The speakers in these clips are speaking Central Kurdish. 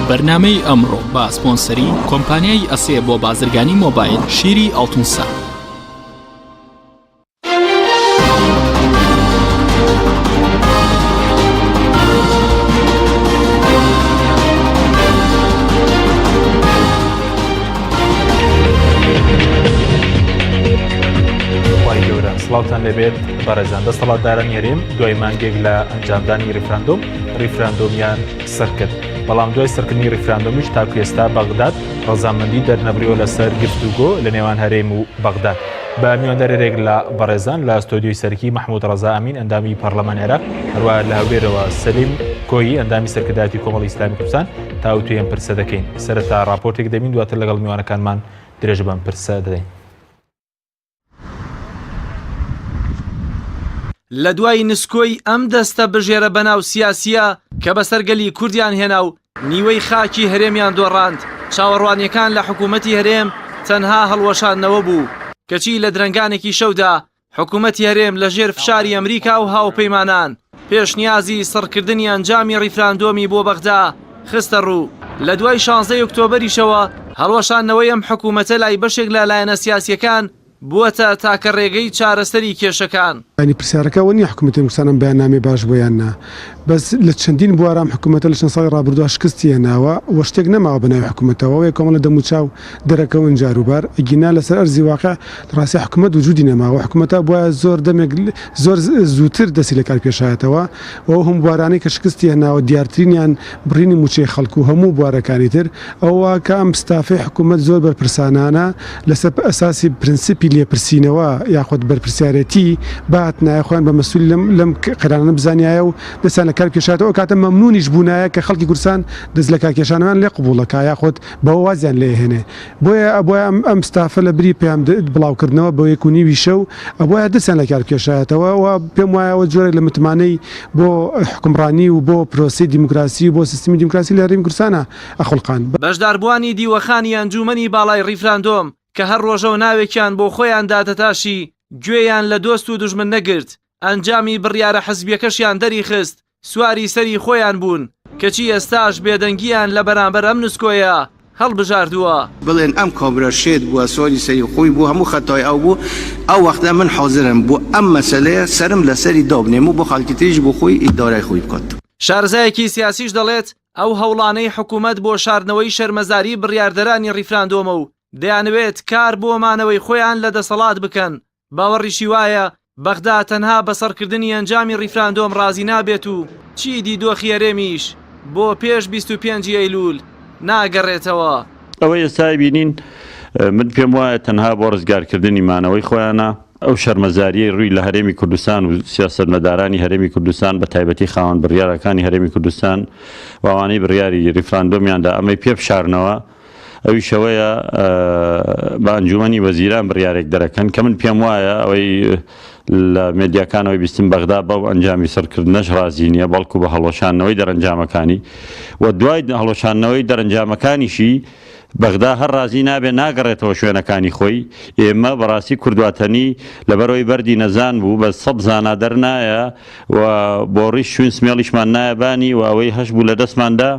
بەرنامەی ئەمڕۆ بە سپۆنسەری کۆمپانیای ئەسێ بۆ بازرگانی مۆبایل شیری ئاڵتونسا. خوای گەورە سڵاوتان لێبێت بەڕێزان دەسەڵاتدارانی هەرێم دوای مانگێک لە ئەنجامدانی ریفراندۆم ریفراندۆمیان سەرکرد بەڵام دوای سەرکردنی ریفراندۆمیش تاکو ئێستا بەغداد ڕەزامەندی دەرنەبریوە لەسەر گفتوگۆ لە نێوان هەرێم و بەغداد بە میواندارێک لە بەڕێزان لە ستۆدیۆی سەرکی مححمود ڕەزا ئەمین ئەندامی پەرلەمان عێراق هەروە لە هەولێرەوە سەلیم کۆیی ئەندامی سەرکردایەتی کۆمەڵی ئیسلامی کوردستان تاوتوێ ئەم پرسە دەکەین سەرەتا راپۆرتێک دەبین دواتر لەگەڵ میوانەکانمان درێژە بەم پرسە دەدەین. لە دوای نسکۆی ئەم دەستە بژێرە بەناو سیاسییە کە بەسەر گەلی کوردیان هێنا و نیوەی خاکی هەرێمیان دۆڕاند، چاوەڕوانییەکان لە حکوومەتی هەرێم تەنها هەڵوەشاندنەوە بوو، کەچی لە درەنگانێکی شەودا حکوومەتی هەرێم لە ژێر فشاری ئەمریکا و هاوپەیمانان پێشنیازی سڕکردنی ئەنجامی ڕیفراندۆمی بۆ بەغدا خستە ڕوو. لە دوای شانزەی ئۆکتۆبەریشەوە هەڵوەشاندنەوەی ئەم حکوومەتە لای بەشێک لە لایەنە سیاسییەکان بووەتە تاکە ڕێگەی چارەسەری کێشەکان. یانی پرسیارەکە ئەوە نییە حکوومەتی کوردستان ئەم بەیاننامەی باش بووە یان نا، بەس لە چەندین بوارا ئەم حکوومەتە لە چەند ساڵی ڕابردووە شکستی هێناوە و شتێک نەماوە بە ناوی حکوومەتەوە، ئەوەیە کۆمەڵە دەموچاو دەرەکەون جاروبار، ئەگینا لەسەر ئەرزی واقع لە ڕاستیا حکوومەت وجوودی نەماوە، حکوومەتە بوایە زۆر دەمێک زۆر زووتر دەستی لە کار کێشایەتەوە و ئەو هەموو بوارانەی کە شکستی هێناوە دیارترینیان بڕینی مووچەی خەڵک و هەموو بوارەکانی تر، ئەوە کە ئەم ستافەی حکوومەت زۆر بەرپرسانانە لەسەر ئەساسی پرنسیپی لێپرسینەوە یاخود بەرپرسیارێتی بهاتنایە خۆیان بە مەسوول لەم لەم قەیرانانە بزانیایە و دەستیان لە کار بکێشایەتەوە ئەو کاتە مەمنوونیش بوونایە کە خەڵکی کوردستان دەست لەکارکێشانەوەیان لێ قبووڵ دەکا یاخود بەوە وازیان لێ ئەهێنێ بۆیە ئەبوایە ئەم ئەم ستافە لە بری پەیام بڵاوکردنەوە بە یەک و نیوی شەو ئەبوایە دەستیان لە کار بکێشایەتەوە و پێم وایە ئەوە جۆرێک لە متمانەی بۆ حوکمڕانی و بۆ پرۆسەی دیموکراسی و بۆ سیستمی دیموکراسی لە هەرێمی کوردستانا ئەخوڵقاند. بەشداربووانی دیوەخانی ئەنجوومەنی باڵای ڕیفراندۆم کە هەر ڕۆژەو ناوێکیان بۆ خۆیان دادەتاشی گوێیان لە دۆست و دوژمن نەگرت، ئەنجامی بڕیارە حزبیەکەشیان دەریخست، سواری سەری خۆیان بوون، کەچی ئێستاش بێدەنگییان لە بەرامبەر ئەم نسکۆیە هەڵبژاردووە. بڵێن ئەم کابرا شێت بووە سواری سەری خۆی بوو هەموو خەتای ئەو بوو ئەو وەختە من حازرم بۆ ئەم مەسەلەیە سەرم لەسەری دابنێم و بۆ خەڵکی تریش بۆ خۆی ئیدارەی خۆی بکات. شارەزایەکی سیاسیش دەڵێت، ئەو هەوڵانەی حکومەت بۆ شاردنەوەی شەرمەزاری بڕیاردەرانی ڕیفراندۆمە و دەیانەوێت کار بۆ مانەوەی خۆیان لە دەسەڵات بکەن، باوەڕیشی وایە بەغدا تەنها بە سڕکردنی ئەنجامی ڕیفراندۆم ڕازی نابێت و چیدی دۆخی هەرێمیش بۆ پێش 25 ی ئەیلول ناگەڕێتەوە. ئەوەی ئێستا ئەیبینین من پێم وایە تەنها بۆ ڕزگارکردنی مانەوەی خۆیانە، ئەو شەرمەزاریەی ڕووی لە هەرێمی کوردستان و سیاسەتمەدارانی هەرێمی کوردستان بە تایبەتی خاوەن بڕیارەکانی هەرێمی کوردستان و ئەوانەی بڕیاری ڕیفراندۆمیان دا ئەمەی پێ بشارنەوە ئەویش ئەوەیە بە ئەنجومەنی وەزیران بڕیارێک دەرەکەن کە من پێم وایە ئەوەی لە مێدیاکانەوەی بیستم بەغدا بەو ئەنجامی سڕکردنەش ڕازی نییە بەڵکو بە هەڵوەشاندنەوەی دەرەنجامەکانی و دوای هەڵوەشاندنەوەی دەرەنجامەکانیشی بەغدا هەر ڕازی نابێ ناگەڕێتەوە شوێنەکانی خۆی ئێمە بەڕاستی کوردواتەنی لەبەرەوەی بەردی نەزان بوو بە سەد زانا دەرنایە و بۆڕی شوین سمێڵیشمان نایە بانی و ئەوەی هەش بوو لە دەستماندا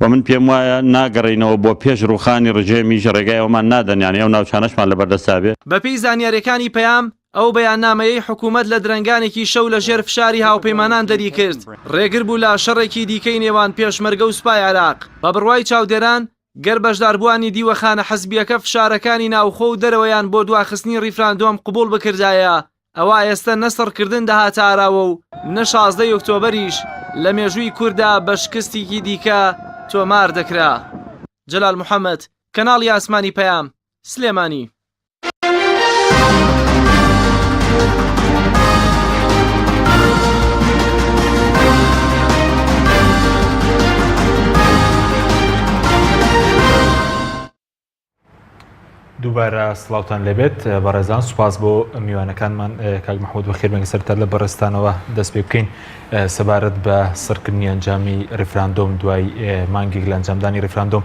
و من پێم وایە ناگەڕێینەوە بۆ پێش ڕووخانی ڕژێمیش ڕێگای ئەوەمان نادەن یانی ئەو ناوچانەشمان لەبەردەستا بێ. بەپێی زانیارییەکانی پەیام، ئەو بەیاننامەیەی حکومەت لە درەنگانێکی شەو لە ژێر فشاری هاوپەیمانان دەریکرد، ڕێگر بوو لە شەڕێکی دیکەی نێوان پێشمەرگە و سوپای عێراق. بە بڕوای چاودێران، گەر بەشداربووانی دیوەخانە حزبییەکە فشارەکانی ناوخۆ و دەرەوەیان بۆ دواخستنی ڕیفراندۆم قبوڵ بکردایە، ئەوا ئێستە نە سڕکردن دەهاتە ئاراوە و نە 16 ی ئۆکتۆبەریش لە مێژووی کورددا بە شکستیکی دیکە تۆمار دەکرا. جەلال محەمەد، کەناڵی ئاسمانی پەیام، سلێمانی. دووبارە سڵاوتان لێبێت بەڕێزان سوپاس بۆ میوانەکانمان کاک محمود بەخێر بێن سەرتا لە بەڕێزتانەوە دەست پێ بکەین سەبارەت بە سڕکردنی ئەنجامی ریفراندۆم دوای مانگێک لە ئەنجامدانی ریفراندۆم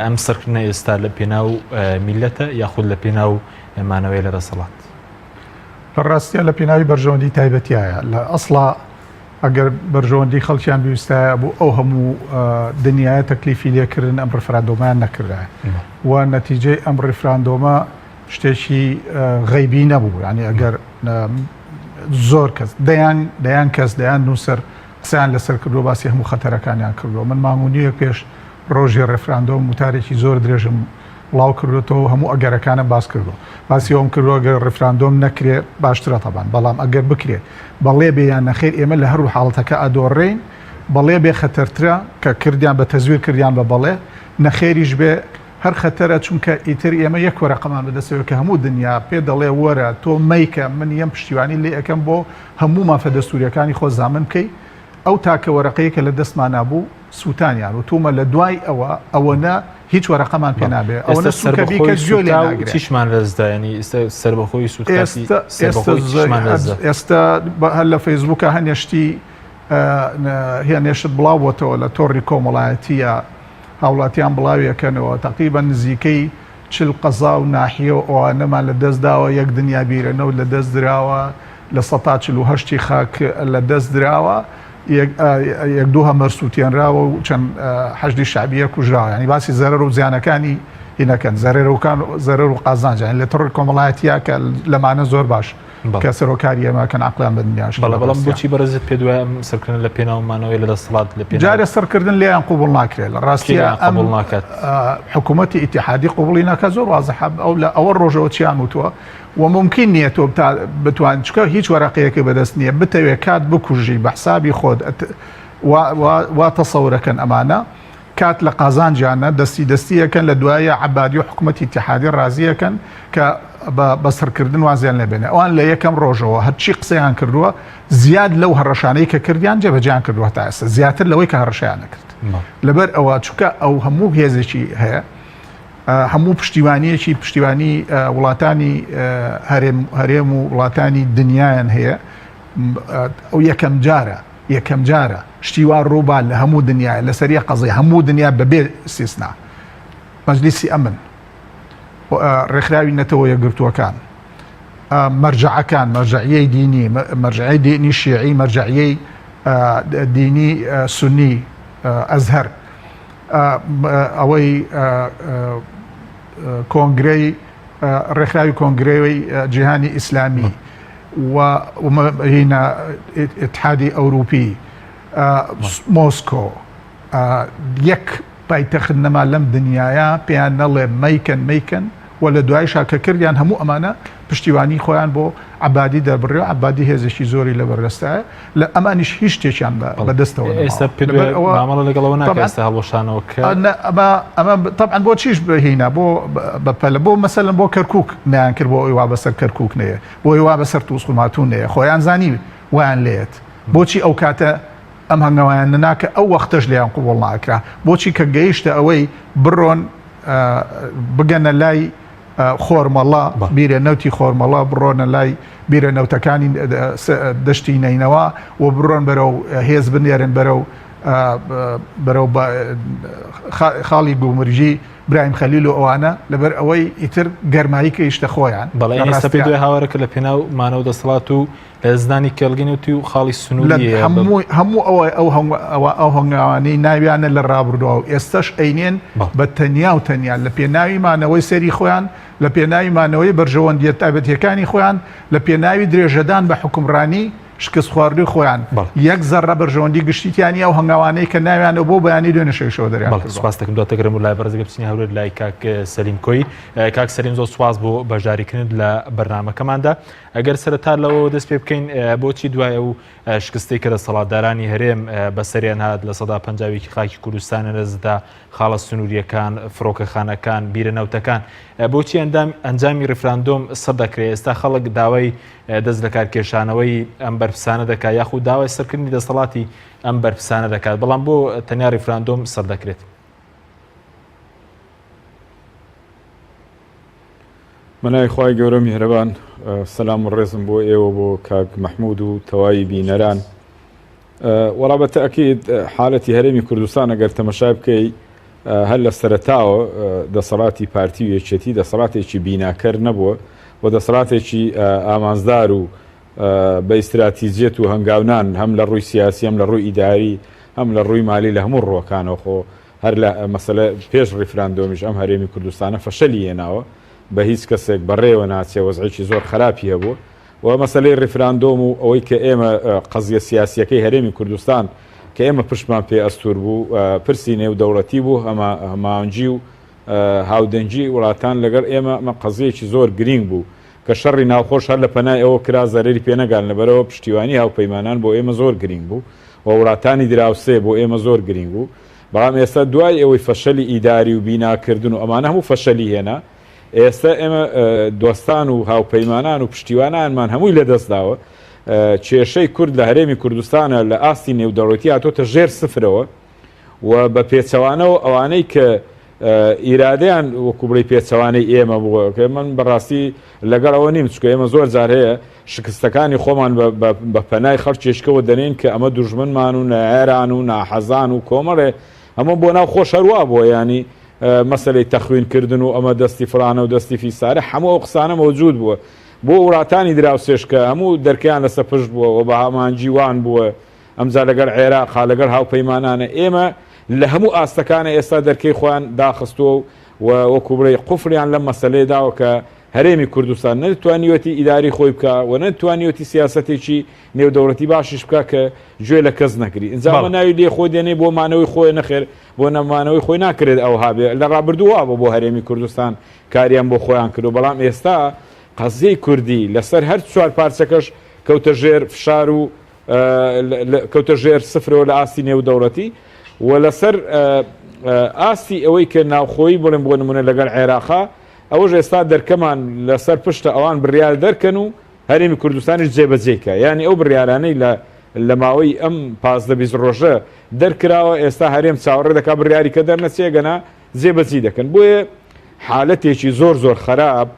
ئەم سڕکردنە ئێستا لە پێناو میلەتە یاخود لە پێناو مانەوەی لە دەسەڵات لە ڕاستە لە پێناوی بەرژەوەندی تایبەتیایە لە ئەسڵا. ئەگەر بەرژەوەندی خەڵکیان بویستایە بۆ ئەو هەموو دنیایە تەکلیفی لێکردن ئەم ڕیفراندۆمەیان نەکردایە و نەتیجەی ئەم ڕیفراندۆمە شتێکی غەیبی نەبوو یعنی ئەگەر زۆر کەس دەیان دەیان کەس دەیان نووسەر قسەیان لەسەر کردووە باسی هەموو خەتەرەکانیان کردووە من مانگ و نیوێک پێش ڕۆژی ڕێفراندۆم وتارێکی زۆر درێژم بڵاو کردوێتەوە و هەموو ئەگەرەکانم باس کردووە باسی ئەوم کردووە گەر ڕێفراندۆم نەکرێ باشترە تەبان بەڵام ئەگەر بکرێت بەڵێ بێ یان نەخێر ئێمە لە هەروو حاڵەتەکە ئەدۆڕێین بەڵێ بێ خەتەرترە کە کردیان بە تەزویر کردیان بە بەڵێ نەخێریش بێ هەر خەتەرە چونکە ئیتر ئێمە یەک وەرەقەمان بەدەستەوە کە هەموو دنیا پێ دەڵێ وەرە تۆ مەیکە من یەم پشتیوانی لێ ئەکەم بۆ هەموو مافە دەستوریەکانی خۆ زامن بکەی ئەو تاکە وەرەقەیە کە لە دەستمانا بوو سوتانیان و تومە لە دوای ئەوە ئەوەنە هیچ وەرەقەمان پێ نابێ ئەوەنە سوکە بی کەس گوێ لێ ناگرێ چیشمان لەدەستدا یانی ئێستا سەربەخۆیی سوت ئێستا ئێستا هەر لە فەیسبووکە هەنێ شتی هێنێ شت بڵاو بۆتەوە لە تۆڕی کۆمەڵایەتیە هاوڵاتیان بڵاویەکەنەوە تەقریبەن نزیکەی 40 قەزا و ناحیە و ئەوانەمان لە دەست داوە یەک دنیا بیرە نەوت لە دەست دراوە لە سەتا 48 خاک لە دەست دراوە یەک دوو هەمەر سووتێنراوە و چەند حەشدی شەعبیە کوژراوە یانی باسی زەرەر و زیانەکانی هینەکەن زەرەرەکان زەرەر و قازانج یانی لە تڕی کۆمەڵایەتیە کە لەمانە زۆر باش کە سەرۆکاری ئێمە کەن عەقڵیان بە دنیاش بەڵێ بەڵام بۆچی بەڕێزت پێ دوای ئەم سەرکردن لە پێناو مانەوەی لە دەسەڵات لە پێناو جارێ سەرکردن لێیان قوبڵ ناکرێت لە ڕاستیە ئەم قبوڵ ناکات حکوومەتی ئیتیحادی قوبڵی ناکات زۆر وازحە ئەو لە ئەوە ڕۆژەوە چیان وتووە و مومکین نییە تۆ بتوان چکە هیچ وەرەقەیەکی بەدەست نییە بتەوێ کات بکوژی بە حسابی خۆت وا تەسەورەکەن ئەمانە کات لە قازانجیانە دەستی دەستیەکەن لە دوایە عەبادی و حکوومەتی ئیتیحادی ڕازیەکەن کە بە سڕکردن وازیان لێبێنێ ئەوان لە یەکەم ڕۆژەوە هەرچی قسەیان کردووە زیاد لەو هەڕەشانەی کە کردیان جێبەجیان کردووە تا ئێستا زیاتر لەوەی کە هەڕەشەیان نەکرد لەبەر ئەوە چونکە ئەو هەموو هێزێکی هەیە هەموو پشتیوانیەکی پشتیوانی وڵاتانی هەرێم هەرێم و وڵاتانی دنیایان هەیە ئەو یەکەم جارە یەکەم جارە شتی وا ڕووبا لە هەموو دنیای لەسەر یەک قەزیە هەموو دنیا بەبێ ئیستیسنا مەجلیسی ئەمن ڕێکخراوی نەتەوە یەکگرتووەکان مەرجەعەکان مەرجەعیەی دینی مەرجەعی دینی شیعی مەرجەعیەی دینی سونی ئەزهەر ئەوەی کۆنگرەی ڕێکخراوی کۆنگرەی جیهانی ئیسلامی و هینا ئیتحادی ئەوروپی مۆسکۆ یەک پایتەخت نەما لەم دنیایا پێیان نەڵێ مەیکەن مەیکەن و لە دوایشا کە کردیان هەموو ئەمانە پشتیوانی خۆیان بۆ عەبادی دەربڕی و عەبادی هێزێکی زۆری لەبەردەستایە لە ئەمانیش هیچ شتێکیان بە دەستەوە نەماوە. ئێستا پێت لەبەر وایە ئەوە مامەڵە لەگەڵ ئەوە ناکا تەبعەن ئێستا هەڵوەشانەوە کە ئە ئەمە ئەمە تەبعەن بۆ چیش هینا بۆ بە پەلە بۆ مەسەلەن بۆ کەرکوک نەیان کرد بۆ ئەوەی وا بەسەر کەرکوک نەیە بۆ ئەوەی وا بەسەر تووزخورماتوو نەیە خۆیان زانی وایان لێیەت بۆچی ئەو کاتە ئەم هەنگاوەیان نەنا کە ئەو وەختەش لێیان قبوڵ ناکرا بۆچی کە گەیشتە ئەوەی بڕۆن بگەنە لای خۆرمەڵە بیرە نەوتی خۆرمەڵە بڕۆنە لای بیرە نەوتەکانی دەشتی نەینەوە و بڕۆن بەرەو هێز بنێرن بەرەو بەرەو خاڵی گومرگی برایم خەلیل و ئەوانە لەبەر ئەوەی ئیتر گەرمایی کەیشتە خۆیان بەڵێ ئێستا پێ دوای هاوارەکە لە پێناو مانەوە دەسەڵات و لەدەستدانی کێڵگەی نەوتی و خاڵی سنووری هەیە بە. هەموو ئەوە ئەو ئەوە ئەو هەنگاوانەی ناویانە لە ڕابردووە و ئێستەش ئەینێن بە تەنیا و تەنیا لە پێناوی مانەوەی سەری خۆیان، لە پێناوی مانەوەی بەرژەوەندییە تایبەتییەکانی خۆیان، لە پێناوی درێژەدان بە حوکمڕانی شکستخواردووی خۆیان، یەک زەڕڕە بەرژەوەندی گشتی تیا نییە، ئەو هەنگاوانەی کە ناویانە بۆ بەیانی دوێنێ شەویشەوە دەریان بەڵێ کردووە. سوپاست دەکەم. دواتر گەڕێم بۆ لای بەڕێزەکە بچینە هەولێر لای کاک سەلیم کۆیی. کاک سەلیم زۆر سوپاس بۆ بەشداریکردنت لە بەرنامەکەماندا. ئەگەر سەرەتا لەوەوە دەست پێ بکەین بۆچی دوای ئەو شکستەی کە دەسەڵاتدارانی هەرێم بەسەریان هات 51% خاکی کوردستانە لەدەستدا خاڵە سنووریەکان فڕۆکەخانەکان بیرە نەوتەکان بۆچی ئەندام ئەنجامی ڕیفراندۆم سڕ دەکرێت ئێستا خەڵک داوای دەست لە کارکێشانەوەی ئەم بەرپرسانە دەکات یاخود داوای سڕکردنی دەسەڵاتی ئەم بەرپرسانە دەکات بەڵام بۆ تەنیا ڕیفراندۆم سڕ دەکرێت؟ بەناوی خوای گەورە میهرەبان سەلام و ڕێزم بۆ ئێوە بۆ کاک مەحمود و تەواوی بینەران وەڵا بە تەئکید حالەتی هەرێمی کوردستان ئەگەر تەمەشای بکەی هەر لە سەرەتاوە دەسەڵاتی پارتی و یەکێتی دەسەڵاتێکی بیناکەر نەبووە و دەسەڵاتێکی ئامانجدار و بە ئیستراتیجیەت و هەنگاونان هەم لە ڕووی سیاسی هەم لە ڕووی ئیداری هەم لە ڕووی مالی لە هەموو ڕووەکانەوە خۆ هەر لە مەسەلە پێش ڕیفراندۆمیش ئەم هەرێمی کوردستانە فەشەلی هێناوە بە هیچ کەسێک بەڕێوە ناچێ وەزعێکی زۆر خراپی هەبوو و مەسەلەی ڕیفراندۆم و ئەوەی کە ئێمە قەزیە سیاسیەکەی هەرێمی کوردستان کە ئێمە پشتمان پێ ئەستور بوو پرسی نێودەوڵەتی بوو هەماهەنگی و هاودەنگی وڵاتان لەگەڵ ئێمە ئەمە قەزیەکی زۆر گرینگ بوو کە شەڕی ناوخۆش هەر لە پەنای ئەوە کرا زەرەری پێ نەگان لەبەرئەوە پشتیوانی هاوپەیمانان بۆ ئێمە زۆر گرینگ بوو و وڵاتانی دراوسێ بۆ ئێمە زۆر گرینگ بوو بەڵام ئێستا دوای ئەوەی فەشەلی ئیداری و بیناکردن و ئەمانە هەموو فەشەلی هێنا ئێستا ئێمە دۆستان و هاوپەیمانان و پشتیوانانمان هەمووی لەدەست داوە کێشەی کورد لە هەرێمی کوردستانە لە ئاستی نێودەوڵەتی هاتۆتە ژێر سفرەوە و بە پێچەوانەوە ئەوانەی کە ئیرادەیان وەکو بڵێی پێچەوانەی ئێمە بووە کە من بەڕاستی لەگەڵ ئەوە نیم چونکە ئێمە زۆر جار هەیە شکستەکانی خۆمان بە پەنای خەڵکێشکەوە دەنێین کە ئەمە دوژمنمان و نەیاران و ناحەزان و کۆمەڵێ ئەمە بۆ ناو خۆش هەروا بووە ینی مەسلەی تەخوین کردن و ئەمە دەستی فلانە و دەستی فیسارە هەموو ئەو قسانە مەوجود بووە بۆ وڵاتانی دراوسێش کە هەموو دەرکەیان لەسەر پشت بووە و بە هامانجی وان بووە ئەمجا لەگەڵ عێراقا، لەگەڵ هاوپەیمانانە، ئێمە لە هەموو ئاستەکانە ئێستا دەرکەی خۆیان داخستووە و وەکو بڵێی قوفڵیان لەم مەسەلەیە داوە کە هەرێمی کوردستان نە توانیوەتی ئیداری خۆی بکا و نە توانیوەتی سیاسەتێکی نێودەوڵەتی باشیش بکا کە گوێ لە کەس نەگری. ئینجا ئەمە ناوی لێ خۆی دێنێ بۆ مانەوەی خۆیە نەخێر بۆ نەمانەوەی خۆی ناکرێت ئەوها بێ. لە ڕابردوو وابوو بۆ هەرێمی کوردستان کاریان بۆ خۆیان کردووە بەڵام ئێستا قەزیەی کوردی لەسەر هەر چوار پارچەکەش کەوتە ژێر فشار و کەوتە ژێر سفرەوە لە ئاستی نێودەوڵەتی و لەسەر ئاستی ئەوەی کە ناوخۆیی بڵێم بۆ نمونە لەگەڵ عێراقا ئەوەش ئێستا دەرکەمان لەسەر پشتە ئەوان بڕیار دەرکەن و هەرێمی کوردستانیش جێبەجێکە یانی ئەو بڕیارانەی لە لە ماوەی ئەم پازدە 20 ڕۆژە دەرکراوە ئێستا هەرێم چاوەڕێ دەکا بڕیاری کە دەرنەچێ گەنا جێبەجی دەکەن بۆیە حالەتێکی زۆر زۆر خراپ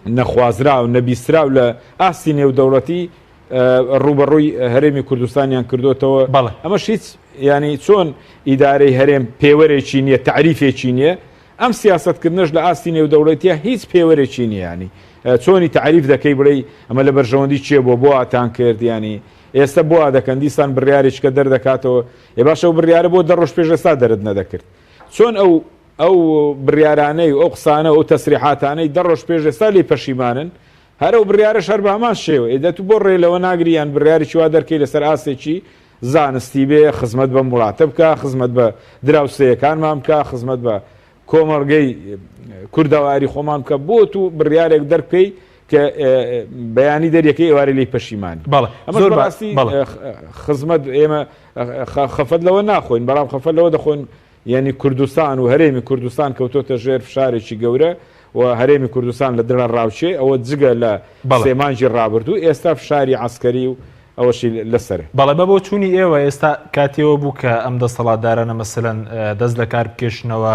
نەخوازراو نەبیستراو لە ئاستی نێودەوڵەتی ڕووبەڕووی هەرێمی کوردستانیان کردوتەوە بەڵێ ئەمەش هیچ ینی چۆن ئیدارەی هەرێم پێوەرێکی نییە تەعریفێکی نییە ئەم سیاسەتکردنەش لە ئاستی نێودەوڵەتیە هیچ پێوەرێکی نییە ینی چۆنی تەعریف دەکەی بڵێ ئەمە لە بەرژەوەندی چێ بۆ بۆ ئاتان کرد ینی ئێستا بۆ دەکەن دیسان بڕیارێککە دەردەکاتەوە ئێ باشە و بڕیارە بۆ دە ڕۆژ پێش ئێستا دەرت نەدەکرد چۆن ئەو ئەو بڕیارانەی و ئەو قسانە و ئەو تەسریحاتانەی دە ڕۆژ پێش ئێستا لێی پەشیمانن هەر ئەو بڕیارەش هەر بە هەمان شێوە، ئێ دە تو بۆ ڕێ لەوە ناگری یان بڕیارێکی وا دەرکەی لەسەر ئاستێکی زانستی بێ، خزمەت بەم وڵاتە بکا، خزمەت بە دراوسێیەکانمان بکا، خزمەت بە کۆمەڵگەی کوردەواری خۆمان بکا، بۆ تو بڕیارێک دەربکەی کە بەیانی دەریەکەی ئێوارێ لێی پەشیمانی. بەڵێ ئەمەش زۆر با بەڕاستی بەڵێ. خزمەت ئێمە خەفەت لەوە ناخۆین، بەڵام خەفەت لەوە دەخۆین یانی کوردستان و هەرێمی کوردستان کەوتۆتە ژێر فشارێکی گەورە و هەرێمی کوردستان لە دڵە ڕاوچێ ئەوە جگە لە سێ مانگی ڕابردوو ئێستا فشاری عەسکەری و ئەوەشی لەسەرە. بەڵێ بە بۆچوونی ئێوە ئێستا کاتی ئەوە بوو کە ئەم دەسەڵاتدارانە مەسەلەن دەست لە کار بکێشنەوە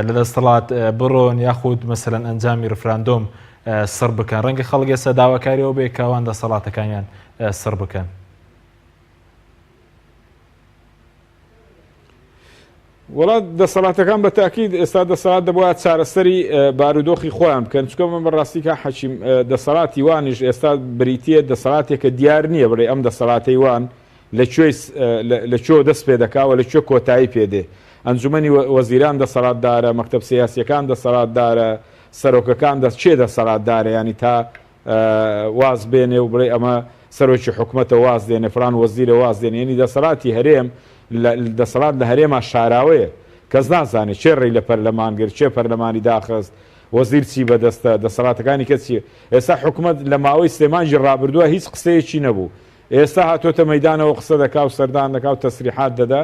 لە دەسەڵات بڕۆن یاخود مەسەلەن ئەنجامی ڕفراندۆم سڕ بکەن ڕەنگە خەڵک ئێستا داواکاری ئەوە بێ کە ئەوان دەسەڵاتەکانیان سڕ بکەن. وەڵا دەسەڵاتەکان بە تاکید ئێستا دەسەڵات دەبوایە چارەسەری بارودۆخی خۆیان بکەن چونکە من بەڕاستی کا حەکیم دەسەڵاتی وانیش ئێستا بریتە دەسەڵاتێکە دیار نییە بڵێ ئەم دەسەڵاتەی وان لە کوێی لە کوێ دەست پێ دەکاوە لە کوێ کۆتایی پێدێ ئەنجومەنی وەزیران دەسەڵاتدارە مەکتەب سیاسیەکان دەسەڵاتدارە سەرۆکەکان دەست کێ دەسەڵاتدارە ینی تا واز بێنێ و بڵێ ئەمە سەرۆکی حکومەتە واز دێنێ فڵان وەزیرە واز دێنێ یەنی دەسەڵاتی هەرێم دەسەڵات لە هەرێما شاراوەیە کەس نازانێ کێ ڕێی لە پەرلەمان گرت کێ پەرلەمانی داخست وەزیر چی بەدەستە دەسەڵاتەکانی کە چیە ئێستا حکومەت لە ماوەی سێ مانگی ڕابردووە هیچ قسەیەکی نەبوو ئێستا هاتۆتە مەیدانەوە قسە دەکا و سەردان دەکا و تەسریحات دەدا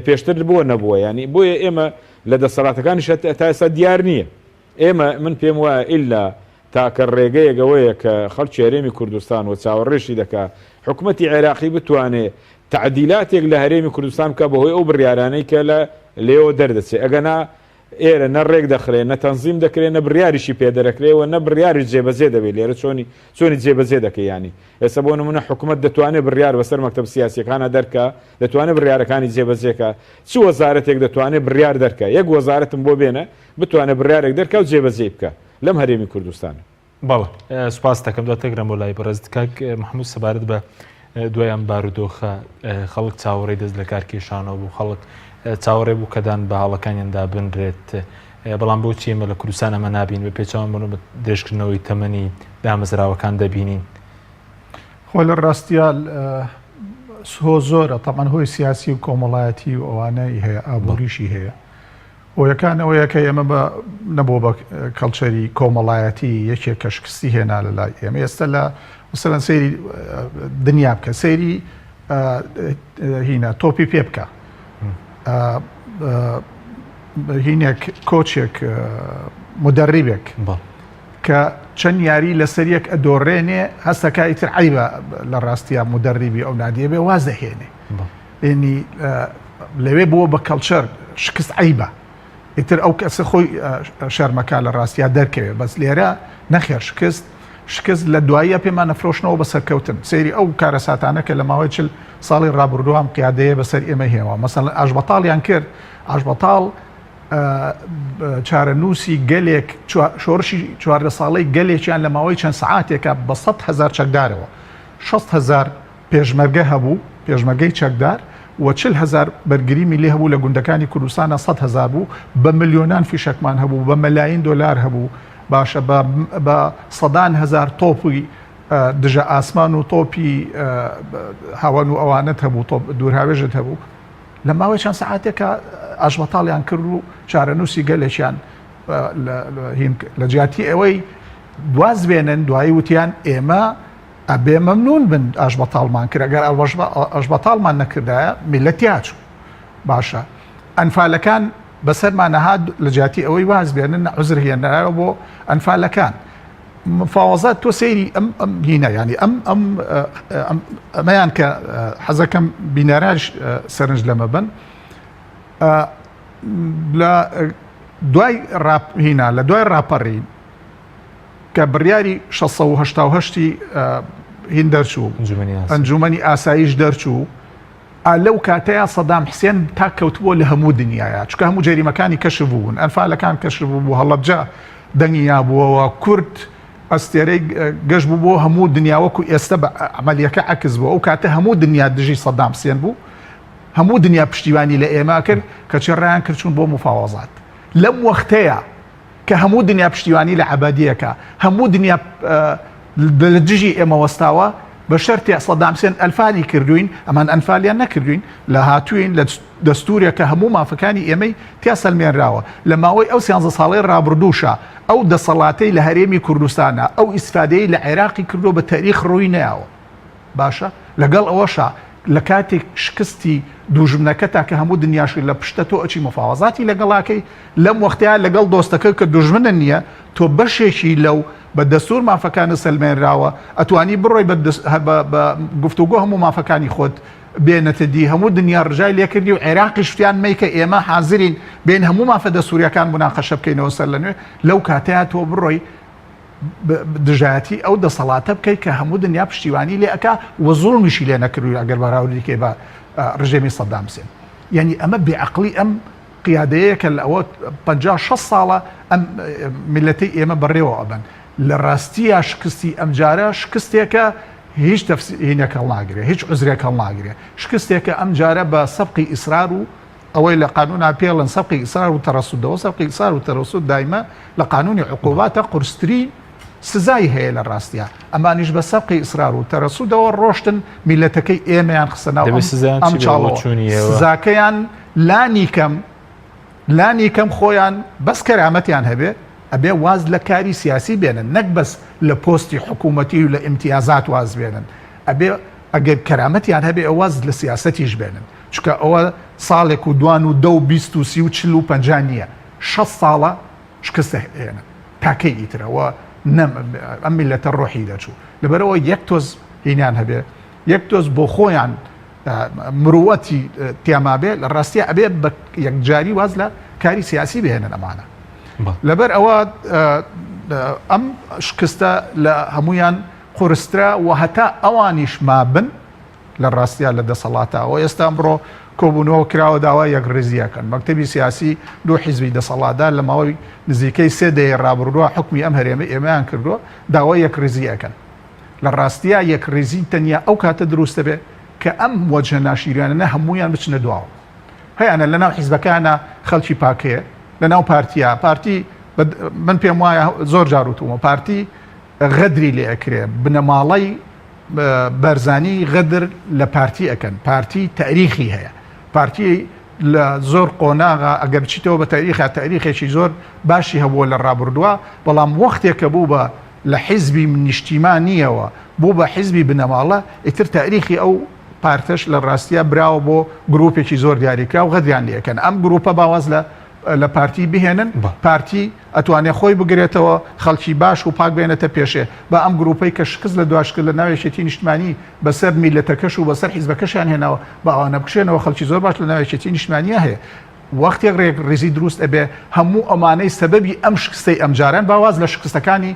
پێشتر بۆ نەبووە ینی بۆیە ئێمە لە دەسەڵاتەکانیش تا ئێستا دیار نییە ئێمە من پێم وایە ئیلا تاکە ڕێگەیەک ئەوەیە کە خەڵکی هەرێمی کوردستان و چاوەڕێشی دەکا حکومەتی عێراقی بتوانێ تەعدیلاتێک لە هەرێمی کوردستان بکا بەهۆی ئەو بڕیارانەی کە لە لێوە دەردەچێ ئەگەنا ئێرە نە ڕێک دەخرێ نە تەنزیم دەکرێ نە بڕیاریشی پێ دەرەکرێ و نە بڕیاریش جێبەجێ دەبێ لێرە چۆنی چۆنی جێبەجێ دەکەی یانی ئێستا بۆ نمونە حکومەت دەتوانێ بڕیار بەسەر مەکتەب سیاسیەکانا دەرکا دەتوانێ بڕیارەکانی جێبەجێ کا چ وەزارەتێک دەتوانێ بڕیار دەرکا یەک وەزارەتم بۆ بێنە بتوانێ بڕیارێک دەرکا و جێبەجێی بکا لەم هەرێمی کوردستانە. بەڵێ سوپاست دەکەم دواتر گرم بۆ لای بەڕێزت کاک محمود سەبارەت بە دوای ئەم بارودۆخە خەڵک چاوەڕێی دەست لە کار کێشانەوە بوو خەڵک چاوەڕێ بوو کەدان بە هەڵەکانیاندا بنرێت بەڵام بۆچی ئێمە لە کوردستان ئەمە نابین بە پێچەوان بۆ درێژکردنەوەی تەمەنی دامەزراوەکان دەبینین خۆ لە ڕاستیا هۆ زۆرە تەمان هۆی سیاسی و کۆمەڵایەتی و ئەوانەی هەیە ئابووریشی هەیە هۆیەکان ئەوەیە کە ئێمە بە نەبووە بە کەڵچەری کۆمەڵایەتی یەکێک کە شکستی هێنا لە لای ئێمە ئێستا لە مثلەن سەیری دنیا بکە سەیری هینە تۆپی پێ بکە هینێک کۆچێک مدەڕیبێک کە چەند یاری لەسەر یەک ئەدۆڕێنێ هەستەکە ئیتر عیبە لە ڕاستیا مدەڕیبی ئەو نادیە بێ واز دەهێنێ ینی لەوێ بووە بە کەڵچەر شکست عیبە ئیتر ئەو کەسە خۆی شەرمەکە لە ڕاستیا دەرکەوێت بەس لێرە نەخێر شکست شکست لە دواییە پێمان نەفرۆشنەوە بە سەرکەوتن سەیری ئەو کارەساتانە کە لە ماوەی چل ساڵی ڕابردووام قیادەیە بەسەر ئێمە هێوا مەسەڵەن ئاشبەتاڵیان کرد ئاشبەتاڵ چارەنووسی گەلێک شۆڕشی 14 ساڵەی گەلێکیان لە ماوەی چەند سعاتێکە بە 100 هزار چەکدارەوە 6 هزار پێشمەرگە هەبوو، پێشمەرگەی چەکدار، و 40 هەزار بەرگری میللی هەبوو لە گوندەکانی کوردستانا 100 هەزار بوو، بە ملیۆنان فیشەکمان هەبوو، بە مەلایین دۆلار هەبوو، باشە بە بە سەدان هەزار تۆپی دژە ئاسمان و تۆپی هاوەن و ئەوانەت هەبوو، تۆپ دوورهاوێژت هەبوو. لە ماوەی چەند سەعاتێکا ئاشبەتاڵیان کرد و چارەنووسی گەلێکیان لە جیاتی ئەوەی واز بێنن دوایی وتیان ئێمە ئەبێ مەمنون بن ئاشبەتاڵمان کرد ئەگەر ئاشبەتاڵمان نەکردایە میللەت تیاچوو باشە ئەنفالەکان بەسەرمان نەهات لە جیاتی ئەوەی واز بێنن عوزر هێنرایەوە بۆ ئەنفالەکان مفاوەزات تۆ سەیری ئەم ئەم هینە ینی ئەم ئەم ئەمەیان کە حەزەکەم بینەرانش سەرنج لەمە بن لە دوای هینا لە دوای ڕاپەڕین کە بڕیاری 688 ی هین دەرچوو، ئەنجومەنی ئاسایش دەرچوو، ئا لەو کاتەیا سەدام حسێن تا کەوتبووە لە هەموو دنیایا، چونکە هەموو جەریمەکانی کەشف بوون، ئەنفالەکان کەشف بوو، هەڵەبجە دەنگی نابووەوە، کورد ئەستێرەی گەش بوو بۆ هەموو دنیا، وەکو ئێستە بە عەمەلیەکە عەکس بوو، ئەو کاتە هەموو دنیا دژی سەدام حسێن بوو، هەموو دنیا پشتیوانی لە ئێمە کرد، کەچی ڕایان کرد چوون بۆ مفاوەزات. لەم وەختەیا کە هەموو دنیا پشتیوانی لە عەبادیەکە، هەموو دنیا لە دژی ئێمە وەستاوە، بە شەرتێ سەدام حسێن ئەلفالی کردوین، ئەمان ئەنفالیان نەکردوین، لە هاتوین لە دەستورێک کە هەموو مافەکانی ئێمەی تیا سەلمێنراوە. لە ماوەی ئەو سیانزە ساڵەی ڕابردووشا ئەو دەسەڵاتەی لە هەرێمی کوردستانا ئەو ئیسفادەیەی لە عێراقی کردووە بە تەریخ ڕووی نەیاوە. باشە لەگەڵ ئەوەشا لە کاتێک شکستی دوژمنەکەتا کە هەموو دنیاش لە پشتە تۆ ئەچی مفاوەزاتی لەگەڵاکەی لەم وەختەیا لەگەڵ دۆستەکە کە دوژمنە نییە تۆ بەشێکی لەو بە دەستور مافەکانت سەلمێنراوە ئەتوانی بڕۆی بە بە گفتوگۆ هەموو مافەکانی خۆت بێنەتە دی هەموو دنیا ڕژای لێکردی و عێراقیش وتیان مەیکە ئێمە حازرین بێن هەموو مافە دەستوریەکان مناقەشە بکەینەوە سەر لە نوێ لەو کاتەیا تۆ بڕۆی دژایەتی ئەو دەسەڵاتە بکەیت کە هەموو دنیا پشتیوانی لێ ئەکا و زوڵمیشی لێ نەکردووی ئەگەر بەراوردی کەی بە ڕژێمی سەدام حسێن یعنی ئەمە بێعەقڵی ئەم قیادەیە کە لە ئەوە 50 60 ساڵە ئەم میلەتەی ئێمە بەڕێوە ئەبەن لە ڕاستییا شکستی ئەمجارە شکستێکە هیچ تەفسیرێک هەڵناگرێ هیچ عوزرێک هەڵناگرێ شکستێکە ئەمجارە بە سەبقی ئیسرار و ئەوەی لە قانونا پێڵن سەبقی ئیسرار و تەرەسودەوە سەبقی ئیسرار و تەرەسود دایمە لە قانونی عقوباتە قورسترین سزای هەیە لە ڕاستیا ئەمانیش بە سەبقی ئیسرار و تەرەسودەوە ڕۆشتن میلەتەکەی ئێمەیان خستە ناو ئەم چاڵەوە سزاکەیان لانی کەم لانی کەم خۆیان بەس کەرامەتیان هەبێ ئەبێ واز لە کاری سیاسی بێنن نەک بەس لە پۆستی حکوومەتی و لە ئیمتیازات واز بێنن ئەبێ ئەگەر کەرامەتیان هەبێ واز لە سیاسەتیش بێنن چونکە ئەوە ساڵێک و دوان و دە و 20 و 30 و 40 و 50 نییە 6 ساڵە شکست دەهێنن تا کەی ئیتر ئەوە نەم ئەم میلەتە ڕۆحی دەچوو لەبەرەوە یەک تۆز هینیان هەبێ یەک تۆز بۆ خۆیان مروەتی تیامابێ لە ڕاستیە ئەبێ بە یەکجاری واز لە کاری سیاسی بهێنن ئەمانە لەبەر ئەوە ئەم شکستە لە هەمویان قورسترا و هەتا ئەوانیش مابن لە ڕاستیا لە دەسەڵاتە ئەوە ئێستا ئەمڕۆ. کۆبوونەوە کراوە داوای یەکڕیزی ئەکەن. مەکتەبی سیاسی دوو حیزبی دەسەڵاتدار لە ماوەی نزیکەی سێ دەیەی ڕابردووە حوکمی ئەم هەرێمەی ئێمەیان کردووە، داوای یەکڕیزی ئەکەن. لە ڕاستیا یەکڕیزی تەنیا ئەو کاتە دروست دەبێ کە ئەم وەجهە ناشیرینانە هەموویان بچنە دواوە. هەیانە لە ناو حیزبەکانا خەڵکی پاک هەیە، لە ناو پارتیا، پارتی من پێم وایە زۆر جار وتوومە پارتی غەدری لێ ئەکرێ، بنەماڵەی بارزانی غەدر لە پارتی ئەکەن، پارتی تاریخی هەیە، پارتی لە زۆر قۆناغا ئەگەر بچیتەوە بە تاریخا تاریخێکی زۆر باشی هەبووە لە ڕابردووە، بەڵام وەختێک کە بوو بە لە حیزبی نیشتیمانیەوە بوو بە حیزبی بنەماڵە، ئیتر تاریخی ئەو پارتەش لە ڕاستیا براوە بۆ گروپێکی زۆر دیاریکراو غەدریان لێ ئەکەن، ئەم گروپە با واز لە لە پارتی بهێنن، پارتی ئەتوانێ خۆی بگرێتەوە، خەڵکی باش و پاک بێنێتە پێشێ، با ئەم گروپەی کە شکست لە دوا شکست لە ناو یەکێتی نیشتمانی بەسەر میللەتەکەش و بەسەر حیزبەکەشیان هێناوە، با ئەوانە بکشێنەوە، خەڵکی زۆر باش لە ناو یەکێتی نیشتمانیا هەیە. وەختێک ڕێکڕیزی دروست ئەبێ، هەموو ئەمانەی سەبەبی ئەم شکستەی ئەمجارەن، با واز لە شکستەکانی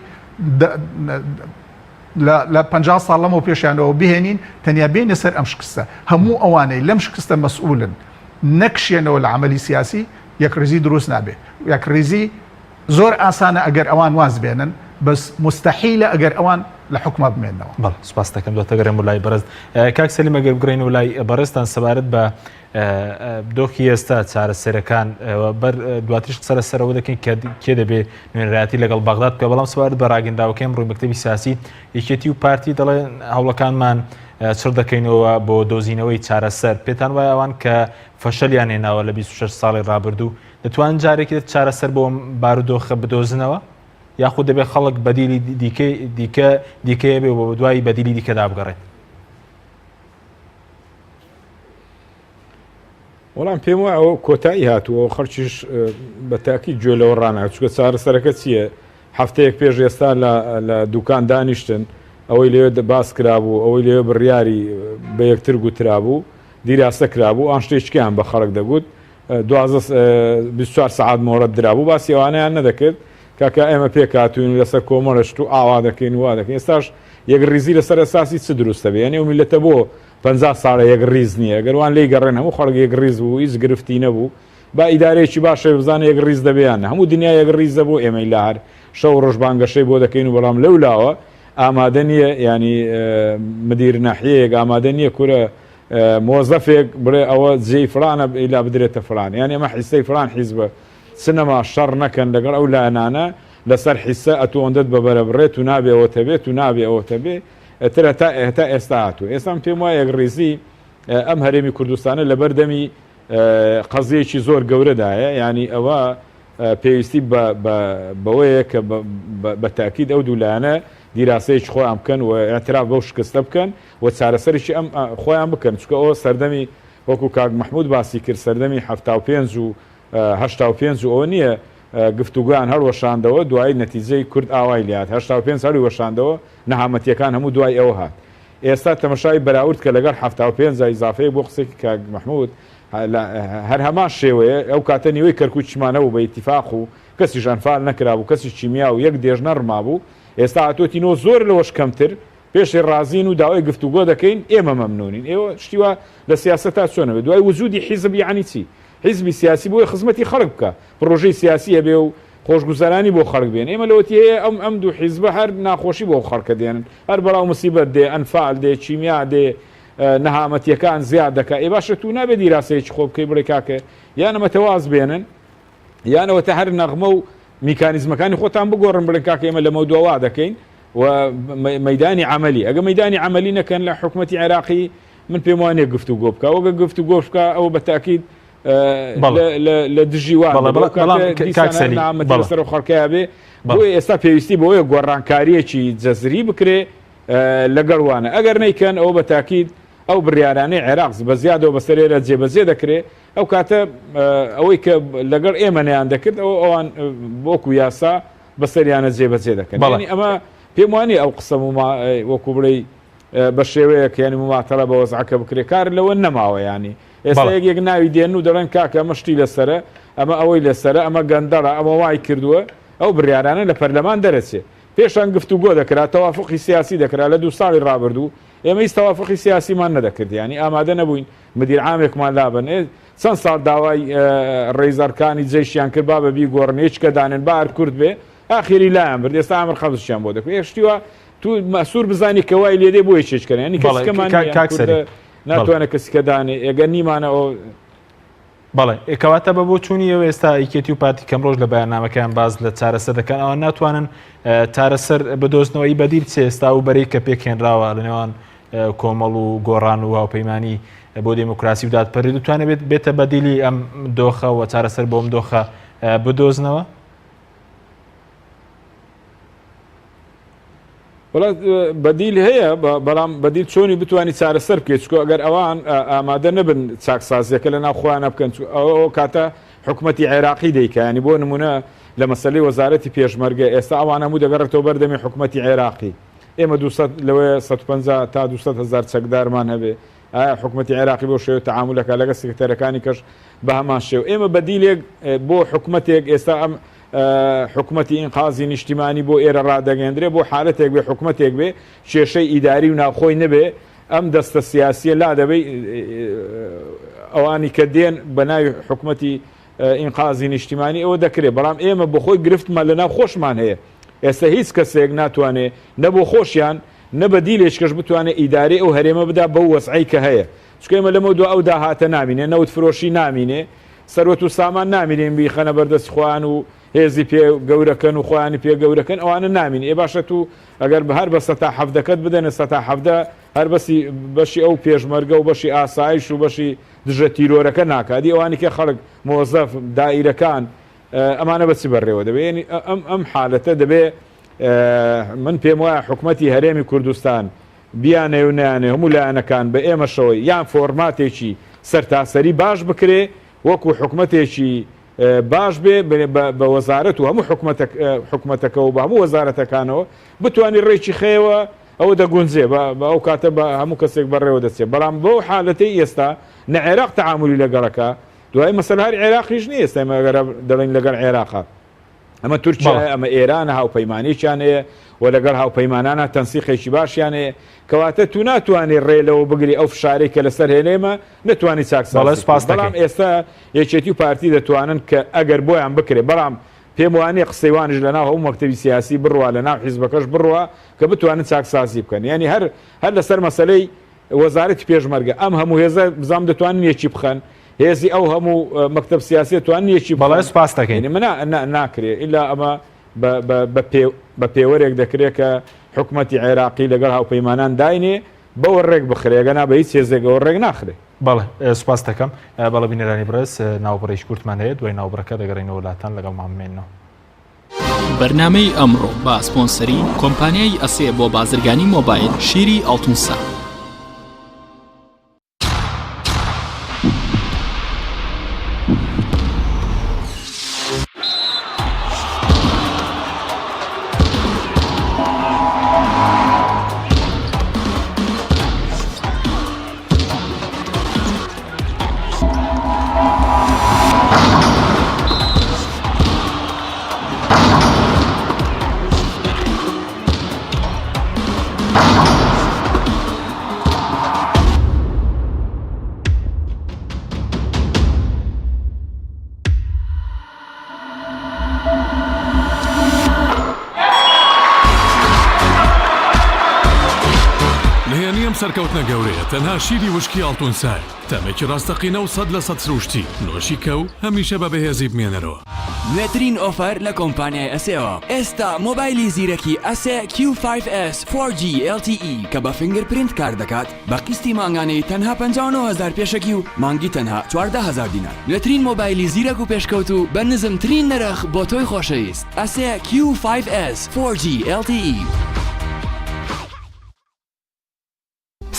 لە 50 ساڵ لەمەو پێشیانەوە بهێنین، تەنیا بێینە سەر ئەم شکستە. هەموو ئەوانەی لەم شکستە مەسئولن نەکشێنەوە لە عەمەلی سیاسی، یەکڕیزی دروست نابێ. یەکڕیزی زۆر ئاسانە ئەگەر ئەوان واز بێنن، بەس موستەحیلە ئەگەر ئەوان لە حوکما بمێننەوە. بەڵێ سوپاست دەکەم. دواتر گەڕێم بۆ لای بەڕێز کاک سەلیم. ئەگەر بگەڕێینەوە لای بەڕێزتان سەبارەت بە دۆخی ئێستا چارەسەرەکان بەر دواتریش قسە لەسەرەوە دەکەین کە کێ دەبێ نوێنەرایەتی لەگەڵ بەغداد بکە، بەڵام سەبارەت بە ڕاگەندراوەکەی ئەمڕۆی مەکتەبی سیاسی یەکێتی و پارتی دەڵێن هەوڵەکانمان چڕ دەکەینەوە بۆ دۆزینەوەی چارەسەر. پێتان وایە ئەوان کە فەشەلیان هێناوە لە 26 ساڵی ڕابردوو دەتوانن جارێکی تر چارەسەر بۆ بارودۆخە بدۆزنەوە یاخود دەبێت خەڵک بەدیلی دیکەی دیکە دیکەیە بێ و بەدوای بەدیلی دیکەدا بگەڕێت؟ وەڵام پێم وایە ئەوە کۆتایی هاتووە و خەڵکیش بە تاکی گوێ لەوە ڕاناگرێت چونکە چارەسەرەکە چییە هەفتەیەک پێش ئێستا لە دوکان دانیشتن ئەوەی لەوێ باس کرابوو ئەوەی لەوێ بڕیاری بە یەکتر گوترابوو دیراسە کرابوو ئان شتێکیان بە خەڵک دەگوت 24 سەعات مۆڵەت درابوو باسی ئەوانەیان نەدەکرد کاکە ئێمە پێکهاتووین لەسەر کۆمەڵە شت و ئاوا دەکەین و وا دەکەین ئێستاش یەک ڕیزی لەسەر ئەساسی چ دروستە بێ یعنی ئەو میللەتە بۆ 50 ساڵە یەک ڕیز نییە گەر وان لێی گەڕێن هەموو خەڵک یەک ڕیز بوو هیچ گرفتی نەبوو با ئیدارەیەکی باش هەبێ بزانە یەک ڕیز دەبێ یان نە هەموو دنیا یەک ڕیزە بۆ ئێمەی لا هەر شەو ڕۆژ بانگەشەی بۆ دەکەین و بەڵام لەو لاوە ئامادە نییە ینی مدیر ناحیەیەک ئامادە نییە کورە مۆزەفێک بڵێ ئەوە جێی فلانە ئیلا بدرێتە فلان یان ئێمە حیسەی فلان حیزبە چ نەما شەڕ نەکەن لەگەڵ ئەو لایەنانە لەسەر حیسە ئەتوو ئەوەندەت بە بەرە بڕێ تو نابێ ئەوەتە بێ تو نابێ ئەوەتە بێ ئیتر هەتا هەتا ئێستا هاتوو ئێستا من پێم وایە یەکڕیزی ئەم هەرێمی کوردستانە لەبەر دەمی قەزیەکی زۆر گەورەدایە یعنی ئەوە پێویستی بەوەیە کە بە تاکید ئەو دوو لایەنە دیراسەیەکی خۆیان بکەن و اعتراف بەو شکستە بکەن و چارەسەرێکی ئەم خۆیان بکەن چونکە ئەوە سەردەمی وەکو کاک مەحمود باسی کرد سەردەمی 75 و 85 و ئەوە نییە گفتوگۆیان هەڵوەشاندەوە دوایی نەتیجەی کورد ئاوای لێهات 85 هەڵی وەشاندەوە نەهامەتیەکان هەموو دوای ئەوە هات ئێستا تەمەشای بەراورد کە لەگەڵ 75 ئیزافەیەک بۆ قسەی کاک مەحمود هەر هەمان شێوەیە ئەو کاتە نیوەی کەرکوکیشمان هەبوو بە ئیتیفاق و کەسیش ئەنفال نەکرابوو کەسیش کیمیا و یەک دێش نەڕمابوو ئێستا هاتۆتینەوە زۆر لەوەش کەمتر پێشی ڕازین و داوای گفتوگۆ دەکەین ئێمە مەمنونین ئێوە شتی وا لە سیاسەتا چۆنە بێ دوای وجودی حیزب یەعنی چی حیزبی سیاسی بۆیە خزمەتی خەڵک بکا پڕۆژەی سیاسی هەبێ و خۆشگوزەرانی بۆ خەڵک بێن ئێمە لەوەتی هەیە ئەم ئەم دوو حیزبە هەر ناخۆشی بۆ خەڵکە دێنن هەر بەڵا و مسیبەت دێ ئەنفال دێ کیمیا دێ نەهامەتیەکان زیاد دەکا ئێ باشە تو نابێ دیراسەیەکی خۆ بکەی بڵێ کاکە یان ئەمە تەواز بێنن یان ئەوەتە هەر نەغمە و میکانیزمەکانی خۆتان بگۆڕن بڵێن کاکە ئێمە لەمە دوا وا دەکەین و مەدانی عملی ئەگە مەدانی عملی نەکەن لە حکوومەتی عێراقی من پێم وانە گفتو گۆ بکە وەگە گفتو گۆش بکە ئەوە بە تاکید لە دژی وان سەر خەڵکەیە بێ بۆ ئێستا پێویستی بۆیە گۆڕانکاریەکی جەزری بکرێ لەگەڵ وانە ئەگەر نەیکەن ئەوە بە تاکید ئەو بڕیارانەی عێراق بە زیادەوە بەسەر ئێرە جێبەجێ دەکرێ ئەو کاتە ئەوەی کە لەگەڵ ئێمە نەیان دەکرد ئەو ئەوان وەکو یاسا بەسەریانە جێبەجێ دەکەن یعنی ئەمە پێم وانیە ئەو قسە وەکو بڵێی بە شێوەیەک یعنی مماتەڵە بە وەزعەکە بکرێ کار لەوە نەماوە یعنی ئێستا یەک یەک ناوی دێن و دەڵێن کاکە ئەمە شتی لەسەرە ئەمە ئەوەی لەسەرە ئەمە گەندەڵە ئەمە وای کردووە ئەو بڕیارانە لە پەرلەمان دەرەچێ پێشان گفتوگۆ دەکرا، تەوافوقی سیاسی دەکرا لە دوو ساڵی ڕابردوو، ئێمە هیچ تەوافقی سیاسیمان نەدەکرد یانی ئامادە نەبووین مدیر عامێکمان لابەن ئێ چەند ساڵ داوای ڕێز ئەرکانی جەیشیان کرد با بە بیگۆڕن هیچ کە دانێن با هەر کورد بێ ئاخیری لایان برد ئێستا ئامر قەبزشیان بۆ دەکرێت ئێ شتی وا تو مەسوور بزانی کە وای لێدێ بۆ یەکێک کەن یانی بەڵێ کەسکەمان کاک نییە کاک کوردە سەلیم بەڵێ. ناتوانێت کەسیکە دانێ ئێگەر نیمانە ئەو بەڵێ کەواتە بە بۆچوونی ئێوە ئێستا یەکێتی و پارتی کەم ڕۆژ لە بەیاننامەکەیان باس لە چارەسەر دەکەن ئەوان ناتوانن چارەسەر بدۆزنەوەی بەدیل چێ ئێستا و بەرەی کە پێکهێنراوە لە نێوان کۆمەڵ و گۆڕان و هاوپەیمانی بۆ دێموکراسی و دادپەروەری دەتوانێت بێت بێتە بەدیلی ئەم دۆخە و چارەسەر بۆ ئەم دۆخە بدۆزنەوە؟ وەڵا بەدیل هەیە بەڵام بەدیل چۆنی بتوانی چارەسەر بکەیت چکۆ ئەگەر ئەوان ئامادە نەبن چاکسازیەکە لە ناو خۆیانە بکەن ئەو کاتە حکوومەتی عێراقی دەیکانی بۆ نمونە لە مەسلەی وەزارەتی پێشمەرگە ئێستا ئەوان هەموو دەگەڕێتەوە بەردەمی حکوومەتی عێراقی ئێمە 200 لەوەیە 150 تا 200 هزار چەکدارمان هەبێ ئایا حکوومەتی عێراقی بۆ شێوە تەعامولەکە لەگە سکرتەرەکانی کەش بە هەمان شێو ئێمە بەدیلێک بۆ حکوومەتێک ئێستا ئەم حکومەتی ئینقازی نیشتیمانی بۆ ئێرە ڕادەگەندرێ بۆ حالەتێک بێ حکومەتێک بێ کێشەی ئیداری و ناوخۆی نەبێ ئەم دەستە سیاسیە لا دەبەی ئەوانی کە دێن بە ناوی حکومەتی ئینقازی نیشتیمانی ئەوە دەکرێت بەڵام ئێمە بۆ خۆی گرفتمان لە ناو خۆشمان هەیە ئێستا هیچ کەسێک ناتوانێ نە بۆ خۆشیان نە بە دیلێککەش بتوانێت ئیدارەی ئەو هەرێمە بدا بەو وەزعەی کە هەیە چونکە ئێمە لەمە دو ئەو داهاتە نامینێ نەوت فرۆشی نامینێ سەروەت و سامان نامینین بیخەنە بەردەست خۆیان و هێزی پێ گەورەکەن و خۆیانی پێ گەورەکەن ئەوانە نامین ئێ باشە تو ئەگەر هەر بە سەتا حەڤدەکەت بدەنە سەتا حەڤدە هەر بەسی بەشی ئەو پێشمەرگە و بەشی ئاسایش و بەشی دژە تیرۆرەکە ناکا دی ئەوانی کە خەڵک مۆزەف دائیرەکان ئەمانە بە چی بەڕێوە دەبێ یعنی ئەم ئەم حالەتە دەبێ من پێم وایە حکومەتی هەرێمی کوردستان بیانەوێ و نەیانەوێ هەموو لایەنەکان بە ئێمەشەوە یان فۆرماتێکی سەرتاسەری باش بکرێ وەکو حکومەتێکی باش بێ بە وەزارەت و هەموو حکومەتەکە و بە هەموو وەزارەتەکانەوە بتوانی ڕێکی خەیەوە ئەوە دەگونجێ بە ئەو کاتە بە هەموو کەسێک بەڕێوە دەچێت بەڵام بەو حالەتەی ئێستا نە عێراق تەعامولی لەگەڵەکە دوای مەسەلە هەر عێراقیش نییە ئێستا ئێمە ئەگەر دەڵێین لەگەڵ عێراقە ئەمە تورکیایە، ئەمە ئێرانە، هاوپەیمانێکیان هەیە و لەگەڵ هاوپەیمانانا تەنسیقێکی باشیان هەیە، کەواتە تو ناتوانی ڕێ لەوە بگری ئەو فشارەی کە لەسەر هەرێمە نەتوانی چاکسازی بکەی، بەڵام ئێستا یەکێتی و پارتی دەتوانن کە ئەگەر بۆیان بکرێ، بەڵام پێم وانیە قسەی وانیش لەناو هەموو مەکتەبی سیاسی بڕوا، لەناو حیزبەکەش بڕوا کە بتوانن چاکسازی بکەن، یانی هەر هەر لەسەر مەسەلەی وەزارەتی پێشمەرگە ئەم هەموو هێزە بزانم دەتوانن یەکی بخەن هێزی ئەو هەموو مەکتەب سیاسیە توانن یەکی بەڵێ سوپاس دەکەین یعنی منە ناکرێ ئیلا ئەمە بە پێوەرێک دەکرێت کە حکومەتی عێراقی لەگەڵ هاوپەیمانان داینێ بەوە ڕێک بخرێ گەنا بە هیچ هێزێکەوە ڕێک ناخرێ. بەڵێ سوپاس دەکەم. بەڵێ بینەرانی بەڕێز ناوبڕێکی کورتمان هەیە دوای ناوبڕەکە دەگەڕێینەوە لاتان لەگەڵمان بمێنەوە. بەرنامەی ئەمڕۆ بە سپۆنسەری کۆمپانیای ئەسێ بۆ بازرگانی مۆبایل شیری ئاڵتونسا. نهێنی ئەم سەرکەوتنە گەورەیە تەنها شیری وشکی ئاڵتونسایە، تامێکی ڕاستەقینە و 100% سروشتی، نۆشی کە و هەمیشە بە بەهێزی بمێنەرەوە. نوێترین ئۆفەر لە کۆمپانیای ئەسێوە ئێستا مۆبایلی زیرەکی ئەسێ کیو فایڤ ئێس فۆر جی ئێڵ تی ئی کە بە fingerprint کار دەکات بە قیستی مانگانەی تەنها 59 هەزار پێشەکی و مانگی تەنها 14 هەزار دینار نوێترین مۆبایلی زیرەک و پێشکەوتوو بە نزمترین نرخ بۆ تۆی خۆشەویست ئەسێ کیو فایڤ ئێس فۆر جی ئێڵ تی ئی.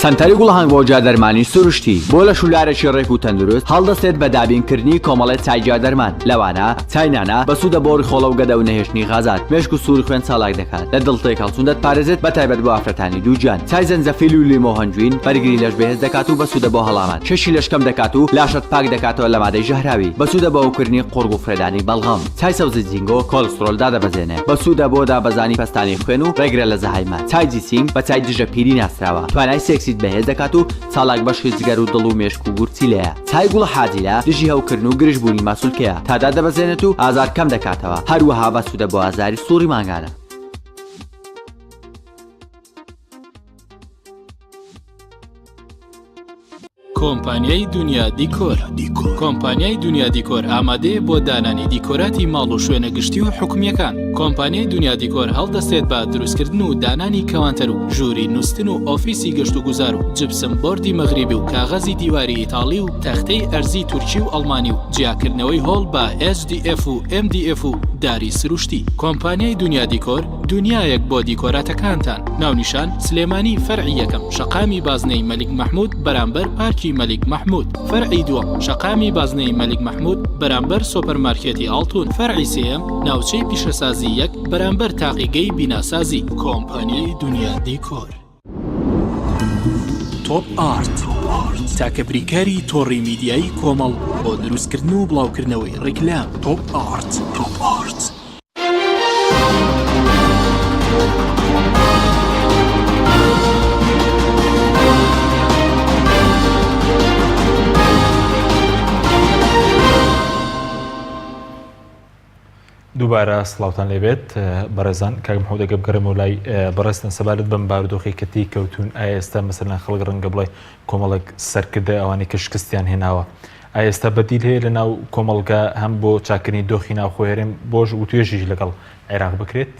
سەنتەری گوڵهەنگ بۆ گیادەرمانی سروشتی بۆ لەش و لارێکی ڕێک و تەندروست هەڵدەستێت بە دابینکردنی کۆمەڵێ چای گیادەرمان لەوانە چای نانا بەسوودە بۆ ڕیخۆڵە و گەدە و نەهێشتنی غازات مێشک و سووری خوێن چالاک دەکات لە دڵ تێکهەڵچوون دەتپارێزێت بەتایبەت بۆ ئافرەتانی دووگیان چای زەنجەفیل و لیمۆ هەنجوین بەرگری لەش بەهێز دەکات و بەسوودە بۆ هەڵامان کێشی لەش کەم دەکات و لاشەت پاک دەکاتەوە لە مادەی ژەهراوی بەسوودە بۆ هەوکردنی قوڕگ و فڕێدانی بەڵغەم چای سەوزی جینگۆ کۆلسترۆل دادەبەزێنێ بەسوودە بۆ دابەزانی پەستانی خوێن و ڕێگرە لە زەهایمەر چای جیسینگ بە چای دژە پیری ناسراوە توانای سێکسیت بەهێز دەکات و چالاک بەشی جگەر و دڵ و مێشک و گورچیلەیە چای گوڵە حاجیلە دژی هەوکردن و گرژبوونی ماسولکەیە تا دادەبەزێنێت و ئازار کەم دەکاتەوە هەروەها بەسوودە بۆ ئازاری سوڕی مانگانە. کۆمپانیای دونیا دیکۆر کۆمپانیای دونیا دیکۆر ئامادەیە بۆ دانانی دیکۆراتی ماڵ و شوێنە گشتی و حکومیەکان کۆمپانیای دونیا دیکۆر هەڵدەستێت بە دروستکردن و دانانی کەوانتەر و ژووری نووستن و ئۆفیسی گەشت و گوزار و جپسم بۆردی مەغریبی و کاغەزی دیواری ئیتاڵی و تەختەی ئەرزی تورکی و ئەڵمانی و جیاکردنەوەی هۆڵ بە HDF و MDF و داری سروشتی کۆمپانیای دونیا دیکۆر دونیایەک بۆ دیکۆراتەکانتان. ناونیشان، سلێمانی فەرعی یەکەم، شەقامی بازنەی مەلیک مەحمود بەرامبەر پارکی مەلیک مەحمود. فەرعی دووەم، شەقامی بازنەی مەلیک مەحمود بەرامبەر سۆپەرمارکێتی ئاڵتون. فەرعی سێیەم، ناوچەی پیشەسازی یەک بەرامبەر تاقیگەی بیناسازی. کۆمپانیای دونیا دیکۆر. تۆپ ئارت، تاکە بریکاری تۆڕی میدیایی کۆمەڵ بۆ دروستکردن و بڵاوکردنەوەی ڕیکلام. تۆپ ئارت. تۆپ ئارت. دووبارە سڵاوتان لێبێت بەڕێزان کاک محمود ئەگەر بگەڕێمەوە لای بەڕێزتان سەبارەت بەم بارودۆخی کە تێی کەوتوون ئایا ئێستا مەسەلەن خەڵک ڕەنگە بڵێ کۆمەڵێک سەرکردە ئەوانەی کە شکستیان هێناوە ئایا ئێستا بەدیل هەیە لە ناو کۆمەڵگا هەم بۆ چاکردنی دۆخی ناوخۆی هەرێم بۆش وتوێژیش لەگەڵ عێراق بکرێت؟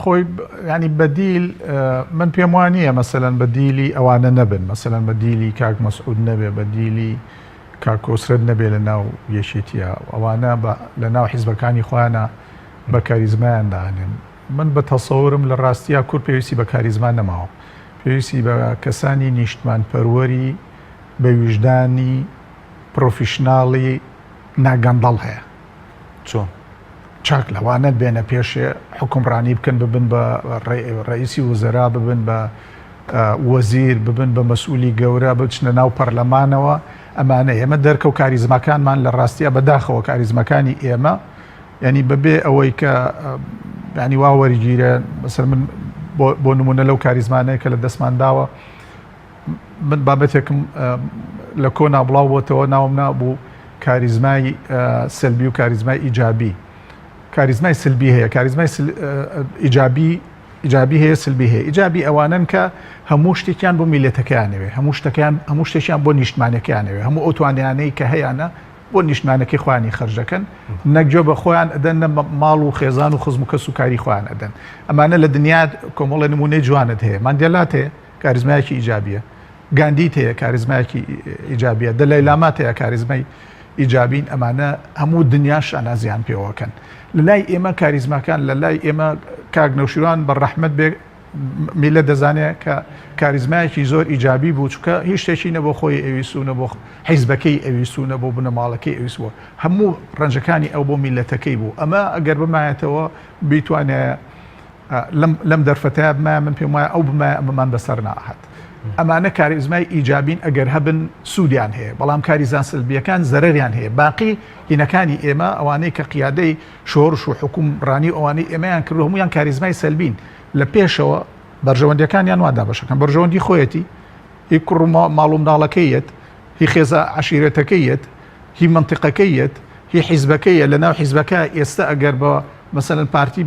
خۆی ینی بەدیل من پێم وان نییە مەسەلەن بەدیلی ئەوانە نەبن مەسەلەن بەدیلی کاک مەسعود نەبێ بەدیلی کاک کۆسرەت نەبێ لە ناو یەکێتیە ئەوانە لە ناو حیزبەکانی خۆیانە بە کاریزمایان دانێن من بە تەسەورم لە ڕاستیا کورد پێویستی بە کاریزما نەماوە پێویستی بە کەسانی نیشتمان پەروەری بە ویژدانی پرۆفیشناڵی ناگەندەڵ هەیە چۆن؟ چاک لەوانە بێنە پێشێ حوکمڕانی بکەن ببن بە ڕەئیسی وزەرا ببن بە وەزیر ببن بە مەسئولی گەورە بچنە ناو پەرلەمانەوە ئەمانە ئێمە دەرکە و کاریزماکانمان لە ڕاستیە بەداخەوە کاریزمەکانی ئێمە ینی بەبێ ئەوەی کە ینی وا وەرگیرە بەسەر من بۆ نمونە لەو کاریزمانەیە کە لە دەستمان داوە من بابەتێکم لە کۆنا بڵاو بۆتەوە ناوم نابوو کاریزمای سلبی و کاریزمای ئیجابی کاریزمای سلبی هەیە کاریزمای ئیجابی ئیجابی هەیە سلبی هەیە ئیجابی ئەوانن کە هەموو شتێکیان بۆ میلەتەکەیانەوێ هەموو شتەکەیان هەموو شتێکیان بۆ نیشتمانەکەیانەوێ هەموو ئەو توانیانەی کە هەیانە بۆ نیشتمانەکەی خۆیانی خەرج دەکەن نە گوێ بە خۆیان ئەدەن نە ماڵ و خێزان و خزم و کەس و کاری خۆیان ئەدەن ئەمانە لە دنیا کۆمەڵە نمونەی جوانت هەیە ماندێلات هەیە کاریزمایەکی ئیجابیە گاندیت هەیە کاریزمایەکی ئیجابیە دەلای لامات هەیە کاریزمای ئیجابین ئەمانە هەموو دنیا شانازیان پێوەکەن لە لای ئێمە کاریزماکان لە لای ئێمە کاک نەوشیروان بە ڕەحمەت بێ میلەت دەزانێت کە کاریزمایەکی زۆر ئیجابی بوو چونکە هیچ شتێکی نە بۆ خۆی ئەویست و نە بۆ حیزبەکەی ئەویست و نە بۆ بنەماڵەکەی ئەویست بوو هەموو ڕەنجەکانی ئەو بۆ میلەتەکەی بوو ئەمە ئەگەر بمایەتەوە بیتوانایە لەم دەرفەتەیە بمایە من پێم وایە ئەو بمایە ئەمەمان بەسەر ناهات ئەمانە کاریزمای ئیجابین ئەگەر هەبن سوودیان هەیە بەڵام کاریزان سلبیەکان زەرەریان هەیە باقی هینەکانی ئێمە ئەوانەی کە قیادەی شۆڕش و حوکمڕانی و ئەوانەی ئێمەیان کردووە هەموویان کاریزمای سەلبین لە پێشەوە بەرژەوەندیەکانیان وا دابەشەکەن بەرژەوەندی خۆیەتی هی کوڕ و ماڵ و مناڵەکەی یەت هی خێزا عەشیرەتەکەی یەت هی مەنتیقەکەی یەت هی حیزبەکەی یە لەناو حیزبەکە ئێستا ئەگەر بە مەسەلەن پارتی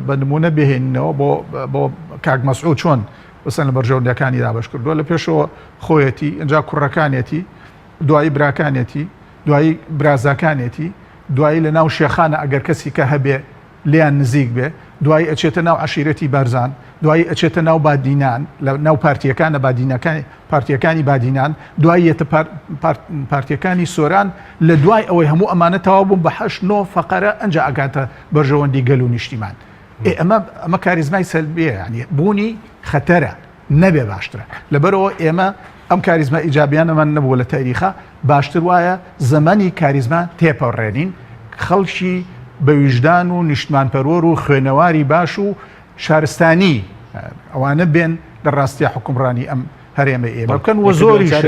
بە نمونە بهێنینەوە بۆ بۆ کاک مەسعود چۆن مەسەلەن بەرژەوەندیەکانی دابەش کردووە لە پێشەوە خۆیەتی ئینجا کوڕەکانیەتی دوایی براکانیەتی دوایی برازاکانیەتی دوایی لە ناو شێخانە ئەگەر کەسی کە هەبێ لێیان نزیک بێ دوایی ئەچێتە ناو عەشیرەتی بارزان دوایی ئەچێتە ناو بادینان لە ناو پارتیەکانە بادینەکان پارتیەکانی بادینان دوایی یەتە پارتیەکانی سۆران لە دوای ئەوەی هەموو ئەمانە تەواو بوون بە هەشت نۆ فەقەرە ئەنجا ئەگاتە بەرژەوەندی گەل و نیشتیمان. ئێ ئەمە ئەمە کاریزمای سەلبیە یعنی بوونی خەتەرە نەبێ باشترە لەبەرەوە ئێمە ئەم کاریزما ئیجابیانەمان نەبووە لە تاریخا باشتر وایە زەمەنی کاریزما تێپەڕێنین خەڵکی بە ویژدان و نیشتمانپەروەر و خوێنەواری باش و شارستانی ئەوانە بێن لە ڕاستیا حکومڕانی ئەم هەرێمە ئێمە بکەن و زۆریشن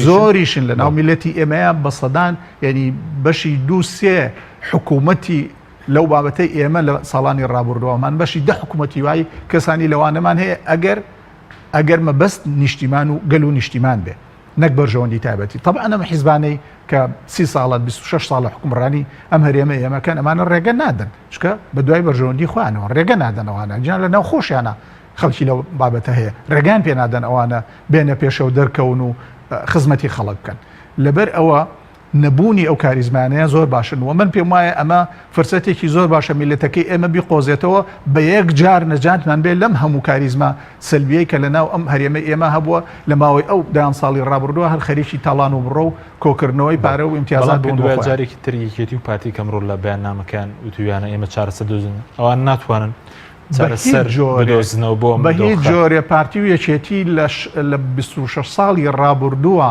زۆریشن لە ناو میلەتی ئێمەیە بە سەدان یعنی بەشی دوو سێ حکوومەتی لەو بابەتەی ئێمە لە ساڵانی ڕابردووەمان بەشی دە حکوومەتی وای کەسانی لەوانەمان هەیە ئەگەر ئەگەر مەبەست نیشتیمان و گەل و نیشتیمان بێ نەک بەرژەوەندی تایبەتی طبعا ئەم حیزبانەی کە سی ساڵە 26 ساڵە حکومڕانی ئەم هەرێمە ئێمەکەن ئەمانە ڕێگە نادەن چکە بە دوای بەرژەوەندی خۆیانەوە ڕێگە نادەن ئەوانە جیان لە ناو خۆشیانە خەڵکی لەو بابەتە هەیە ڕێگان پێ نادەن ئەوانە بێنە پێشەوە دەرکەون و خزمەتی خەڵک بکەن لەبەر ئەوە نەبوونی ئەو کاریزمانەیە زۆر باشن و من پێم وایە ئەمە فرسەتێکی زۆر باشە میللەتەکەی ئێمە بیقۆزێتەوە بە یەک جار نەجاتمان بێ لەم هەموو کاریزما سلبیەی کە لەناو ئەم هەرێمەی ئێمە هەبووە لە ماوەی ئەو دەیان ساڵی ڕابردووە هەر خەریکی تاڵان و بڕۆ و کۆکردنەوەی پارە و ئیمتیازات بەڵام بوون بۆ پێت وایە خۆیان. جارێکی تر یەکێتی و پارتی کە ئەمڕۆ لە بەیاننامەکەیان وتوویانە ئێمە چارەسەر دۆزین ئەوان ناتوانن بە هیچ چارەسەر جۆرێک بدۆزنەوە بۆ ئەم بە هیچ دۆخە؟ جۆرێ پارتی و یەکێتی لە لە 26 ساڵی ڕابردووە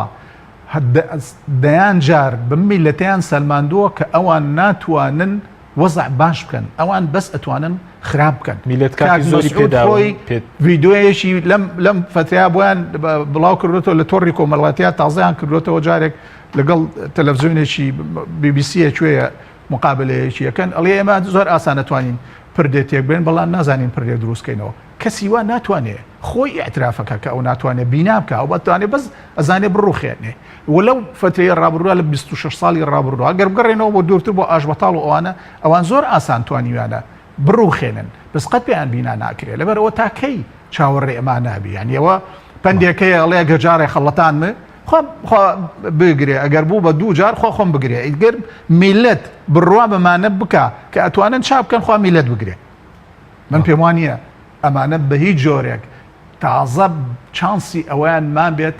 دەیان جار بەم میللەتەیان سەلماندووە کە ئەوان ناتوانن وەزع باش بکەن ئەوان بەس ئەتوانن خراپ بکەن میللەت کاک کاتی زۆری مەسعود پێداون خۆی پێت ڤیدیۆیەکی لەم لەم فەترەیە بۆیان بڵاو کردوێتەوە لە تۆڕی کۆمەڵاتیا تازەیان کردوێتەوە جارێک لەگەڵ تەلەڤزیۆنێکی بیبیسیە کوێیە مقابلەیەکی ئەکەن ئەڵێ ئێمە زۆر ئاسان ئەتوانین پردێ تێک بێن بەڵام نازانین پردێ دروستکەینەوە کەسی وا ناتوانێ خۆی ئیعترافەکە کە ئەو ناتوانێ بینا بکا ئەو بەتوانێ بەس ئەزانێ بڕوخێنێ و لەو فترەی ڕابردووە لە 26 ساڵی ڕابردووە گەر بگەڕێنەوە بۆ دوورتر بۆ ئاشبەتاڵ و ئەوانە ئەوان زۆر ئاسان توانیویانە بڕوخێنن بەس قەت پێیان بینا ناکرێ لەبەر ئەوە تا کەی چاوەڕێ ئەما نابی یانی ئەوە پەندێکەیە ئەڵێ گەر جارێ خەڵەتان م خوا خوا بگرێ ئەگەر بوو بە دوو جار خوا خۆم بگرێ ئیتر میلەت بڕوا بەمانە بکا کە ئەتوانن چا بکەن خوا میلەت بگرێ من پێم وانییە ئەمانە بە هیچ جۆرێک تازە چانسی ئەوەیان مابێت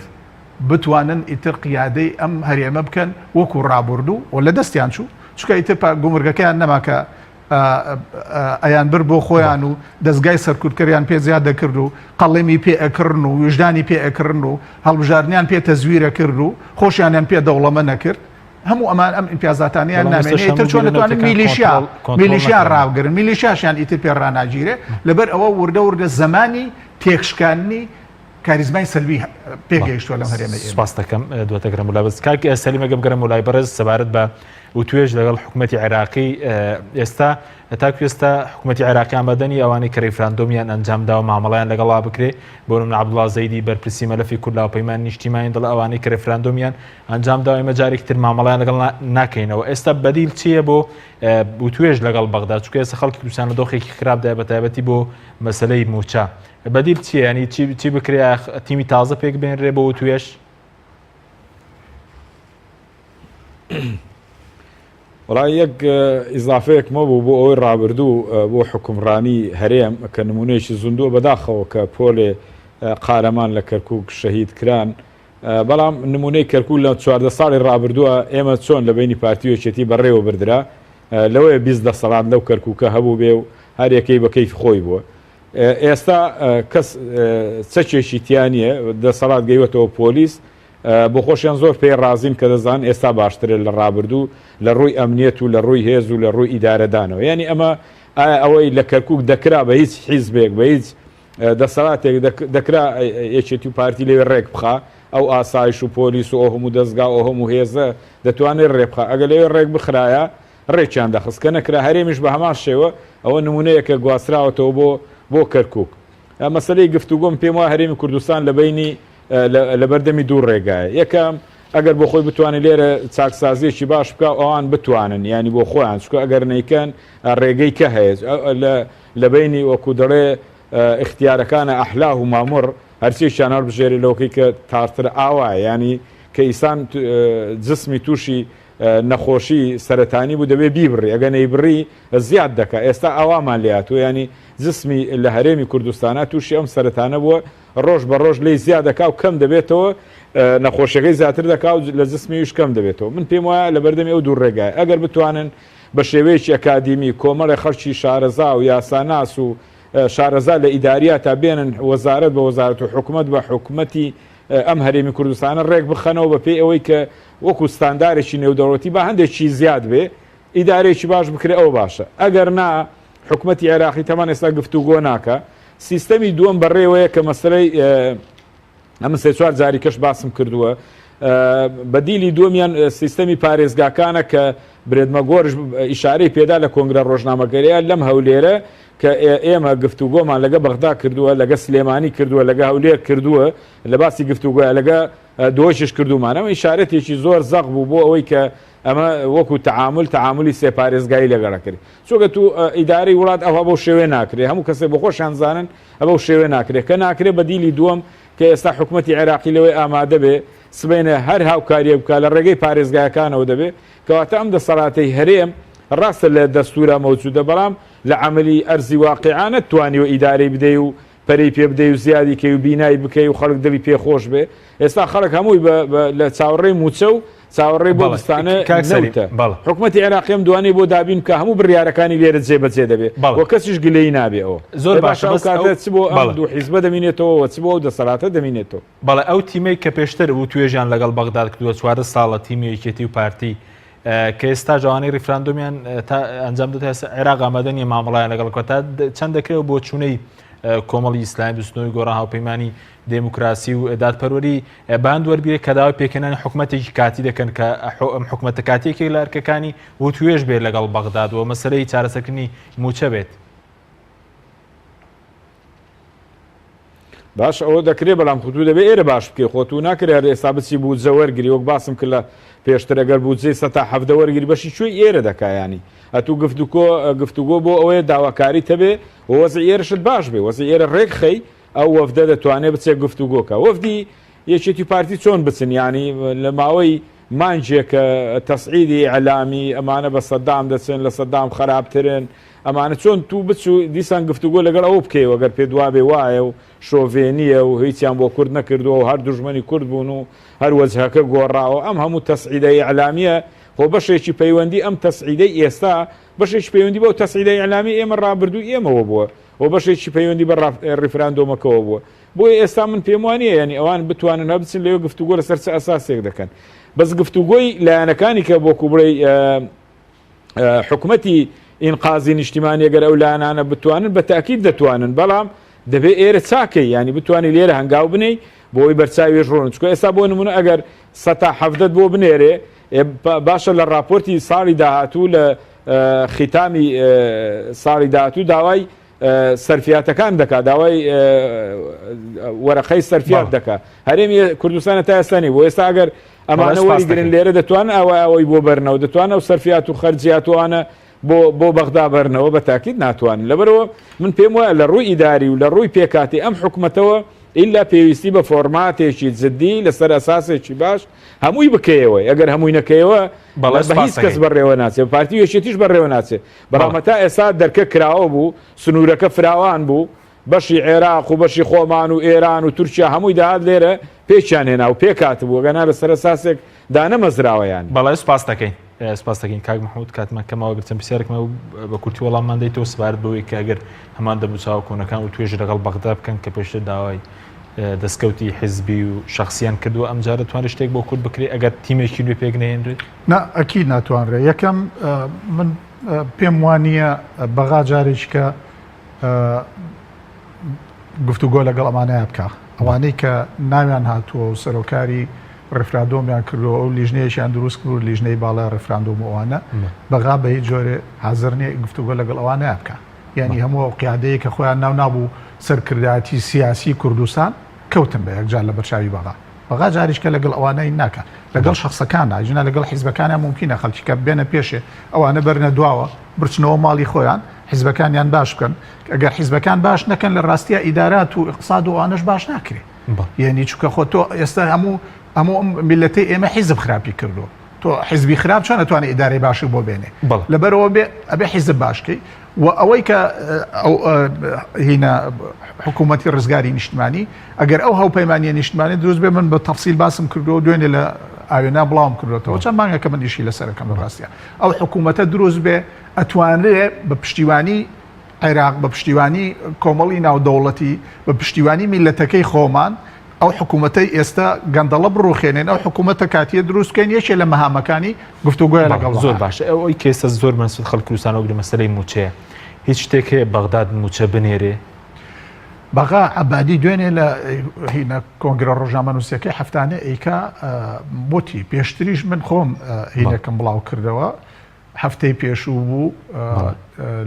بتوانن ئیتر قیادەی ئەم هەرێمە بکەن وەکو ڕابوردوو و لە دەستیان چوو چونکە ئیتر گومرگەکەیان نەما کە ئەیان بر بۆ خۆیان و دەستگای سەرکوتکەریان پێ زیاد دەکرد و قەڵێمی پێ ئەکڕن و ویژدانی پێ ئەکڕن و هەڵبژاردنیان پێ تەزویرە کرد و خۆشیانیان پێ دەوڵەمە نەکرد هەموو ئەمان ئەم ئیمتیازاتانیان نامێنێ ئیتر چۆن دەتوانن میلیشیا میلیشیا ڕابگرن میلیشیاشیان ئیتر پێ ڕاناگیرێ لەبەر ئەوە وردە وردە زمانی تێکشکاندنی کاریزمای سەلبی پێگەیشتووە لەم هەرێمە سپاس دەکەم دواتە گەرم ولا بەس کاک سەلیمە گەم گەرم وڵای بەڕێز سەبارەت بە وتوێژ لەگەڵ حکوومەتتی عێراقی ئێستا تاکو ئێستا حکوومەتتی عێراقی ئامادەنی ئەوانەی کە ریفراندۆمیان ئەنجامداوە مامەڵیان لەگەڵا بکرێ بۆ نمونە عەبدوڵا زەیدی بەرپرسی مەلەفی کورد لە هاوپەیمان نیشتیمانی دەڵێ ئەوانەی کە ریفراندۆمیان ئەنجام داوە ئێمە جارێکی تر مامەڵیان لەگەڵ ناکەینەوە ئێستا بەدیل چییە بۆ وتوێژ لەگەڵ بەغدا چونکە ئێستا خەڵکی کوردستان لە دۆخێکی خراپدا بە تایبەتی بۆ مەسلەی موچە بەدیل چییە ینی چی چی بکرێ تیمی تازە پێک بێنرێ بۆ وتوێژ وەڵا یەک ئیزافەیەکمە بوو بۆ ئەوەی ڕابردوو بۆ حکومڕانی هەرێم کە نمونەیەکی زیندووە بەداخەوە کە پۆلێ قارەمان لە کەرکک شەهید کران بەڵام نمونەی کەرکک لە 14 ساڵی ڕابردووە ئێمە چۆن لە بینی پارتی و یەکێتی بەڕێوە بردرا لەوەیە 20 دەسەڵات لەو کەرکووکە هەبوو بێ و هەریەکەی بە کەیف خۆی بووە ئێستا کەس چەکێکی تیا نییە دەسەڵات گەیوەتەوە پۆلیس بۆ خۆشیان زۆر پێی ڕازین کە دەزانن ئێستا باشترە لە ڕابردوو لە ڕووی ئەمنیەت و لە ڕووی هێز و لە ڕووی ئیدارەدانەوە یانی ئەمە ئایا ئەوەی لە کەرکوک دەکرا بە هیچ حیزبێک بە هیچ دەسەڵاتێک دەکرا یەکێتی و پارتی لەوێ ڕێک بخا ئەو ئاسایش و پۆلیس و ئەو هەموو دەزگا و ئەو هەموو هێزە دەتوانێت ڕێ بخا ئەگەر لەوێ ڕێک بخرایە ڕێکیان دەخست کە نەکرا هەرێمیش بە هەمان شێوە ئەوە نمونەیەکە گواستراوەتەوە بۆ بۆ کەرکوک مەسەلەی گفتوگۆم پێم وایە هەرێمی کوردستان لە بەینی لەبەردەمی دوو ڕێگایە یەکەم ئەگەر بۆ خۆی بتوانێت لێرە چاکسازیەکی باش بکە ئەوان بتوانن ینی بۆ خۆیان چکە ئەگەر نیکەن ڕێگەی کە هەیە لە بینی وەکو دەڵێ اختیارەکانە ئەحلاه و ماموڕ هەرچێکیان هەڵبژێرێ لەوەکەی کە تارتر ئاوا ینی کە ئیسان جسمی تووشی نەخۆشی سەرەتانی بوو دەبێ بیبڕی ئەگە نەیبڕی زیاد دەکا ئێستا ئاوامان لێهاتووە ینی جسمی لە هەرێمی کوردستانە تووشی ئەم سەرەتانە بووە ڕۆژ بە ڕۆژ لێی زیاد دەکا و کەم دەبێتەوە، نەخۆشیەکەی زیاتر دەکا و لە جسمیش کەم دەبێتەوە. من پێم وایە لە بەردەمی ئەو دوو ڕێگایە ئەگەر بتوانن بە شێوەیەکی ئەکادیمی کۆمەڵێ خەڵکی شارەزا و یاساناس و شارەزا لە ئیداریاتا بێنن وەزارەت بە وەزارەت و حکومەت بە حکومەتی ئەم هەرێمی کوردستانە ڕێک بخەنەوە بە پێی ئەوەی کە وەکو ستاندارێکی نێودەوڵەتی با هەندێکی زیاد بێ ئیدارەیەکی باش بکرێ ئەوە باشە ئەگەر نا حکومەتی عێراقی تەمان ئێستا گفتوگۆ ناکە سیستەمی دووەم بەڕێوەیە کە مەسەلەی ئەمن سێ چوار جاری کەش باسم کردووە بەدیلی دووەمیان سیستەمی پارێزگاکانە کە برێت مەگۆرش ئیشارەی پێدا لە کۆنگرە ڕۆژنامەگەریە لەم هەولێرە کە ئێمە گفتوگۆمان لەگە بەغدا کردووە لەگە سلێمانی کردووە لەگە هەولێر کردووە لە باسی گفتوگۆە لەگە دۆشش کردومانەوە ئیشارەتێکی زۆر زەق بوو بۆ ئەوەی کە ئەمە وەکو تەعامول تەعامولی سێ پارێزگایی لەگەڵ ئەکرێ چونکە تو ئیدارەی وڵات ئەوها بەو شێوەیە ناکرێ هەموو کەسێک بۆ خۆشیان زانن بەو شێوەیە ناکرێ کە ناکرێ بەدیلی دووەم کە ئێستا حکومەتی عێراقی لەوەی ئامادە بێ سبەینێ هەر هاوکاریەک بکا لە ڕێگەی پارێزگایەکانەوە دەبێ کەواتە ئەم دەسەڵاتەی هەرێم ڕاستە لە دەستورا مەوجودە بەڵام لە عەمەلی ئەرزی واقیعا نەتتوانیوە ئیدارەی بدەی و پەرەی پێ بدەی و زیادی کەی و بینای بکەی و خەڵک دڵی پێ خۆش بێ ئێستا خەڵک هەمووی بە بە لە چاوەڕێی مووچە و چاوەڕێی بۆ بەڵێ بستانە کاک سەلیم نەوتە بەڵێ حکومەتی عێراقی ئەم دوانەی بۆ دابین بکا هەموو بڕیارەکانی لێرە جێبەجێ دەبێ بەڵێ و کەسیش گلەیی نابێ ئەوە زۆر ئێ باشە باشە ئەو بەس ئەو کاتە چ بۆ ئەم بەڵێ دوو حیزبە دەمینێتەوە و چ بۆ ئەو دەسەڵاتە دەمینێتەوە. بەڵێ ئەو تیمەی کە پێشتر وتوێژیان لەگەڵ بەغداد کردووە 14 ساڵە تیمی یەکێتی و پارتی کە ئێستاش ئەوانەی ڕیفراندۆمیان تا ئەنجام دەدات ئێستا عێراق ئامادە نییە مامەڵەیان لەگەڵ بکات تا چەند دەکرێت و بۆچوونەی کۆمەڵی ئیسلامی بزوتنەوەی گۆڕان هاوپەیمانی دێموکراسی و دادپەروەری باند وەربگرێت کە داوای پێکهێنانی حکومەتێکی کاتی دەکەن کە ئەم حکومەتە کاتیەکێک لە ئەرکەکانی وتوێژ بێت لەگەڵ بەغداد و مەسەلەی چارەسەرکردنی مووچە بێت. باش ئەوە دەکرێ بەڵام خو تو دەبێ ئێرە باش بکەی خۆ تو ناکرێ هەر ئێستا بچی بودجە وەرگری وەک باسم کرد لە پێشتر ئەگەر بودجەی سەتا 17 وەرگری بەشی کوێی ئێرە دەکا یانی ئەتوو گفتوگۆ گفتوگۆ بۆ ئەوەیە داواکاریت هەبێ و وەزعی ئێرەشت باش بێ وەزعی ئێرە ڕێک خەی ئەو وەفدە دەتوانێ بچێ گفتوگۆ کە وەفدی یەکێتی و پارتی چۆن بچن یانی لە ماوەی مانگێکە تەسعیدی ئیعلامی ئەمانە بە سەدام دەچن لە سەدام خراپترن ئەمانە چۆن تو بچو دیسان گفتوگۆ لەگەڵ ئەو بکەیەوە گەر پێت وابێ وایە و شۆڤێنیە و هیچیان بۆ کورد نەکردووە و هەر دوژمنی کورد بوون و هەر وەجهەکە گۆڕاوە ئەم هەموو تەسعیدە ئیعلامیە خۆ بەشێکی پەیوەندی ئەم تەسعیدەی ئێستا بەشێکی پەیوەندی بەو تەسعیدە ئیعلامی ئێمە ڕابردووی ئێمەوە بووە و بەشێکی پەیوەندی بە ڕیفراندۆمەکەوە بووە بۆیە ئێستا من پێم وانیە یانی ئەوان بتوانن هە بچن لەوێ گفتوگۆ لەسەر چ ئەساسێک دەکەن بەس گفتوگۆی لایەنەکانی کە وەکو بڵێی حکومەتی ئینقازی نیشتیمانی ئەگەر ئەو لایەنانە بتوانن بە تاکید دەتوانن بەڵام دەبێ ئێرە چاکەی ینی بتوانانی لێرە هەنگاو بنەی بۆی بەرچاویش ڕۆن چکە ئێستا بۆ نمونە ئەگەر سەتا حەفدەت بۆ بنێرێ باشە لە راپۆرتی ساڵی داهاتوو لە ختامی ساڵی داهاتوو داوای سەرفیاتەکان دەکات داوای وەرەقەی سەرفیات دەکات هەرێمی کوردستانە تا ئێستا نیە بۆ ئێستا ئەگەر ئەمانە وەریگرن لێرە دەتوان ئەوە ئەوەی بۆ بەرنەوە دەتوان ئەو سەرفیات و خەرجیاتوانە بۆ بۆ بەغدا بەرنەوە بە تاکید ناتوانن لەبەرەوە من پێم وایە لە ڕووی ئیداری و لە ڕووی پێکاتی ئەم حکومەتەوە ئیلا پێویستی بە فۆرماتێکی جدی لەسەر ئەساسێکی باش هەمووی بکەیەوە ئەگەر هەمووی نەکەیەوە بەڵێ بە هیچ کەس بەڕێوە ناچێت پارتی و یەکێتیش بەڕێوە ناچێت بەڵام هەتا ئێستا دەرکە کراوە بوو، سنوورەکە فراوان بوو، بەشی عێراق و بەشی خۆمان و ئێران و تورکیا هەمووی دەهات لێرە پێکیان هێنا و پێکهاتبوو، ئەگەرنا لەسەر ئەساسێک دانەمەزراوە یانی. بەڵێ سوپاست دەکەین. سوپاست دەکەین کاک مەحمود کاتمان کەمەوە گەر چەند پرسیارێکم هەبوو بە کورتی وەڵاممان دەیتەوە سەبارەت بەوەی کە ئەگەر هەمان دەموچاوە کۆنەکان وتوێژ لەگەڵ بەغدا بکەن کە پێشتر داوای دەستکەوتی حیزبی و شەخسیان کردووە ئەمجارە توانرێت شتێک بۆ کورد بکرێت ئەگەر تیمێکی نوێ پێک نەهێنرێت؟ نا ئەکید ناتوانرێت یەکەم من پێم وانییە بەغا جارێکی کە گفتوگۆ لەگەڵ ئەمانەیە بکە ئەوانەی کە ناویان هاتووە و سەرۆکاری ڕفرادۆمیان کردو ئەو لیژنەیەکیان دروست کرد لیژنەی باڵای ڕفراندۆم و ئەوانە بەغا بە هیچ جۆرێ حاضر نییە گفتوگۆ لەگەڵ ئەوانەیە بکە یعنی هەموو ئەو قیادەیە کە خۆیان ناو نابوو سەرکردایەتی سیاسی کوردستان کەوتن بە یەکجار لە بەرچاوی بەغا بەغا جاریشکە لەگەڵ ئەوانەی ناکا لەگەڵ شەخسەکانا ژنا لەگەڵ حیزبەکانا مومکینە خەڵکی کە بێنە پێشێ ئەوانە بەرنە دواوە بچنەوە ماڵی خۆیان حیزبەکانیان باش بکەن ئەگەر حیزبەکان باش نەکەن لە ڕاستیا ئیدارات و ئیقتساد و ئەوانەش باش ناکرێ یعنی چونکە خۆ تۆ ئێستا هەموو هەموو ئەم میللەتەی ئێمە حیزب خراپی کردووە تۆ حیزبی خراپ چۆن ئەتوانێت ئیدارەی باشی بۆ بێنێ لەبەرەوە بێ ئەبێ حیزب باشکەی و ئەوەی کە هینا حکوومەتی ڕزگاری نیشتمانی ئەگەر ئەو هاوپەیمانیە نیشتمانی دروست بێ من بە تەفسیل باسم کردووە دوێنێ لە. ئاوێنا بڵاوم کردوێتەوە چەند مانگەکە من ئیشی لەسەرەکەم لە ڕاستە ئەو حکوومەتە دروست بێ ئەتوانرێ بە پشتیوانی عێراق بە پشتیوانی کۆمەڵی ناودەوڵەتی بە پشتیوانی میلەتەکەی خۆمان ئەو حکوومەتەی ئێستا گەندەڵە بڕوخێنێن ئەو حکوومەتە کاتیە دروست بکەین یەکێ لە مەهامەکانی گفتوگۆیە لەگەڵ زۆر باشە ئەوەی کە ئێستا زۆر مەسود خەڵک کوردستان وەک مەسەلەی مووچەیە هیچ شتێک هەیە بەغداد مووچە بنێرێ؟ بەغا عەبادی دوێنێ لە هینە کۆنگرە ڕۆژنامەنووسەکەی هەفتانە ئەیکا وتی پێشتریش من خۆم هینەکەم بڵاو کردەوە هەفتەی پێشوو بوو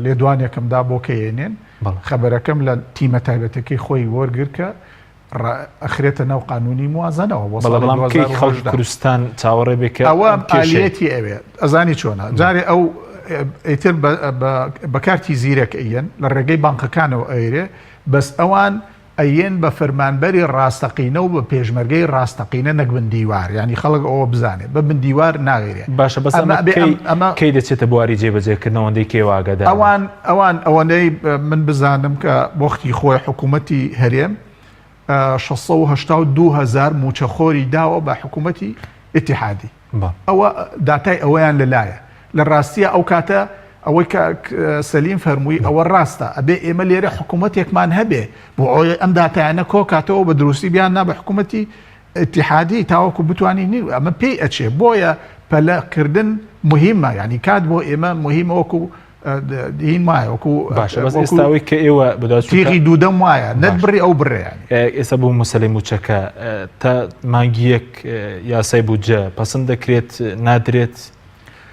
لێدوانێکم دا بۆ کەیەنێن خەبەرەکەم لە تیمە تایبەتەکەی خۆی وەرگر کە ئەخرێتە ناو قانونی موازنەوە بۆ ساڵی بەڵام کەی خەڵک 2018. کوردستان چاوەڕێ بێ کە ئەوە ئەم کێشەیە ئالیەتی ئەوێ ئەزانی چۆنە جارێ ئەو ئیتر بە کارتی زیرەک ئەیەن لە ڕێگەی بانقەکانەوە ئەیرێ بەس ئەوان ئەیەن بە فەرمانبەری ڕاستەقینە و بە پێشمەرگەی ڕاستەقینە نەک بن دیوار یانی خەڵک ئەوە بزانێ بە بن دیوار ناغیرێ باشە بەس ئەمە ئەمە ئەبێ کەی ئەم ئەمە کەی دەچێتە بواری جێبەجێکردنەوە ئەوەندەی کێ ئاگادار بن؟ ئەوان ئەوان ئەوەندەی من بزانم کە وەختی خۆی حکوومەتی هەرێم 682 هەزار مووچەخۆری داوە بە حکوومەتی ئیتیحادی ئەوە داتای ئەوەیان لەلایە لە ڕاستیە ئەو کاتە ئەوەی کاک سەلیم فەرمووی ئەوە ڕاستە ئەبێ ئێمە لێرە حکوومەتێکمان هەبێ بۆ ئەوەی ئەم داتایانە کۆکاتەوە بە دروستی بیان نا بە حکوومەتی اتحادی تاوەکو بتوانین نی ئەمە پێی ئەچێ بۆیە پەلەکردن مهمە یعنی کات بۆ ئێمە مهمە وەکو هین وایە وەکو باشە بەس ئێستا ئەوەی کە ئێوە بەدوای تیغی دوودەم وایە نەت بڕی ئەو بڕێیان ئێستا بۆ مەسەلەی مووچەکە تا مانگی یەک یاسای بودجە پەسند دەکرێت نادرێت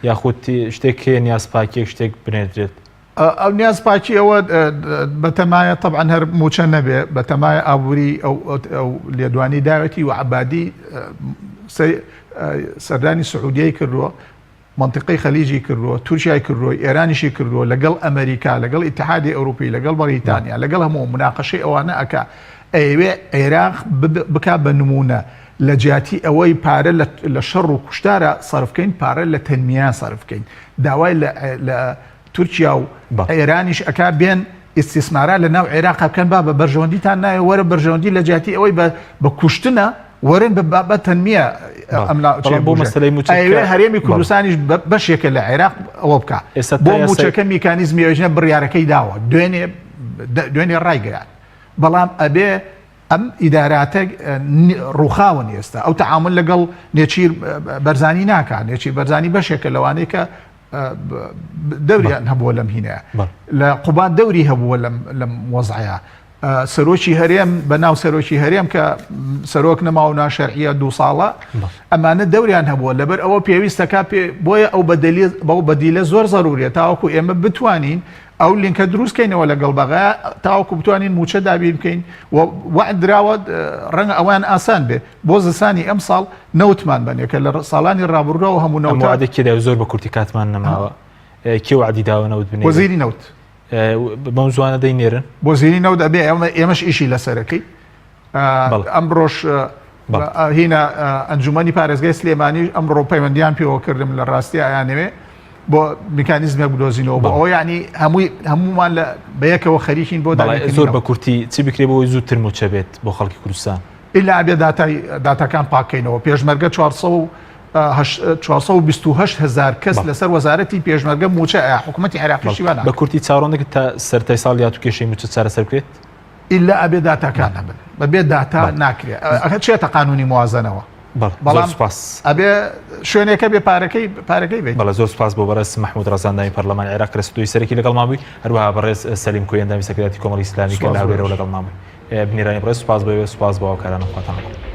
یاخود شتێک هەیە نیاز پاکیەک شتێک بنێردرێت؟ ئەو نیاز پاکی ئەوە بەتەمایە تەبعەن هەر مووچە نەبێ بەتەمایە ئابووری ئەو لێدوانی داوێتی و عەبادی سەردانی سعودیەی کردووە مەنتیقەی خەلیجی کردووە، تورکیای کردووە، ئێرانیشی کردووە، لەگەڵ ئەمەریکا، لەگەڵ ئیتیحادی ئەوروپی، لەگەڵ بەڕیتانیا، لەگەڵ هەموو موناقەشەی ئەوانە ئەکا، ئەیەوێ عێراق بکا بە نموونە، لە جیاتی ئەوەی پارە لە شەڕ و کوشتارا سەرف کەین، پارە لە تەنمیا سەرف کەین. داوای لە تورکیا و ئێرانیش ئەکا بێن ئیستیسمارا لە ناو عێراقا بکەن، بابە بەرژەوەندیتان ناوێ، وەرە بەرژەوەندی لە جیاتی ئەوەی بە کوشتنە، وەرن بە بە تەنمیە ئەم ناوچەیە بۆ مەسەلەی مووچە ئەیەوێ هەرێمی کوردستانیش بەشێکە لە عێراق ئەوە بکا ئێستا بۆ مووچەکە میکانیزمی ئەویش بڕیارەکەی داوە دوێنێ دوێنێ ڕایگەیاند بەڵام ئەبێ ئەم ئیداراتە ڕووخاون ئێستا ئەو تەعامل لەگەڵ نێچیر بەرزانی ناکا نێچیر بەرزانی بەشێکە لەوانەیە کە دەوریان هەبووە لەم هینەیە لە قوباد دەوری هەبووە لەم وەزعەیە سەرۆکی هەرێم بە ناو سەرۆکی هەرێم کە سەرۆک نەما و ناشەرعیە دو ساڵە ئەمانە دەوریان هەبووە لەبەر ئەوە پێویستەکە پێ بۆیە ئەو بەدەلی بەو بەدیلە زۆر زەروریە تاوەکو ئێمە بتوانین ئەو لینکە دروستکەینەوە لەگەڵ بەغا تاوەکو بتوانین موچە دابین بکەین و وەعد دراوە ڕەنگە ئەوان ئاسان بێ بۆ زستانی ئەم ساڵ نەوتمان بەنێ کە لە ساڵانی ڕابردووە هەموو نەوت وعدێکی دا زۆر بە کورتی کاتمان نەماوە کێ وعدی داوە نەوت بنێ وەزیری نەوت بەم زوانە دەینێرن وەزیری نەوت ئەبێ ئێمەش ئیشی لەسەرەکەی ئەمڕۆش هینا ئەنجومەنی پارێزگای سلێمانی ئەمڕۆ پەیوەندیان پێوە کردم لە ڕاستی ئایانەوێ بۆ میکانیزمێک بدۆزینەوە بۆ ئەوە ینی هەمووی هەمومان لە بەیەکەوە خەریکین بۆ زۆر بە کورتی چی بکرێ بۆ زووتر موچە بێت بۆ خەڵکی کوردستان ئیلا ئەبێ داتای داتاکان پاککەینەوە پێشمەرگە 428 هزار کەس لەسەر وەزارەتی پێشمەرگە موچە حکوومەتی عێراقیشی وانە بە کورتی چاوەڕوان دەکرێت تا سەرەتای ساڵی هاتوو کێشەی موچە چارەسەر بکرێت؟ ئیلا ئەبێ داتاکان هەبن بەبێ داتا ناکرێ ئەخە چێتە قانونی موازنەوە بەڵام سپاس ئەبێ شوێنێکە بێ پارەکەی پارەکەی بێت بەڵێ زۆر سپاس بۆ بەڕێز مەحمود ڕەزا ئەندامی پەرلەمانی عێراق لە ستۆدیۆی سەرەکی لەگەڵمان بووی هەروەها بەڕێز سەلیم کۆی ئەندامی سەکرتاریەتی کۆمەڵی ئیسلامی کە لە هەولێرەوە لەگەڵمان بووی بینەرانی بەڕێز سپاس بۆ ئێوە سپاس بۆ هاوکارانم خواتان لەگەڵ.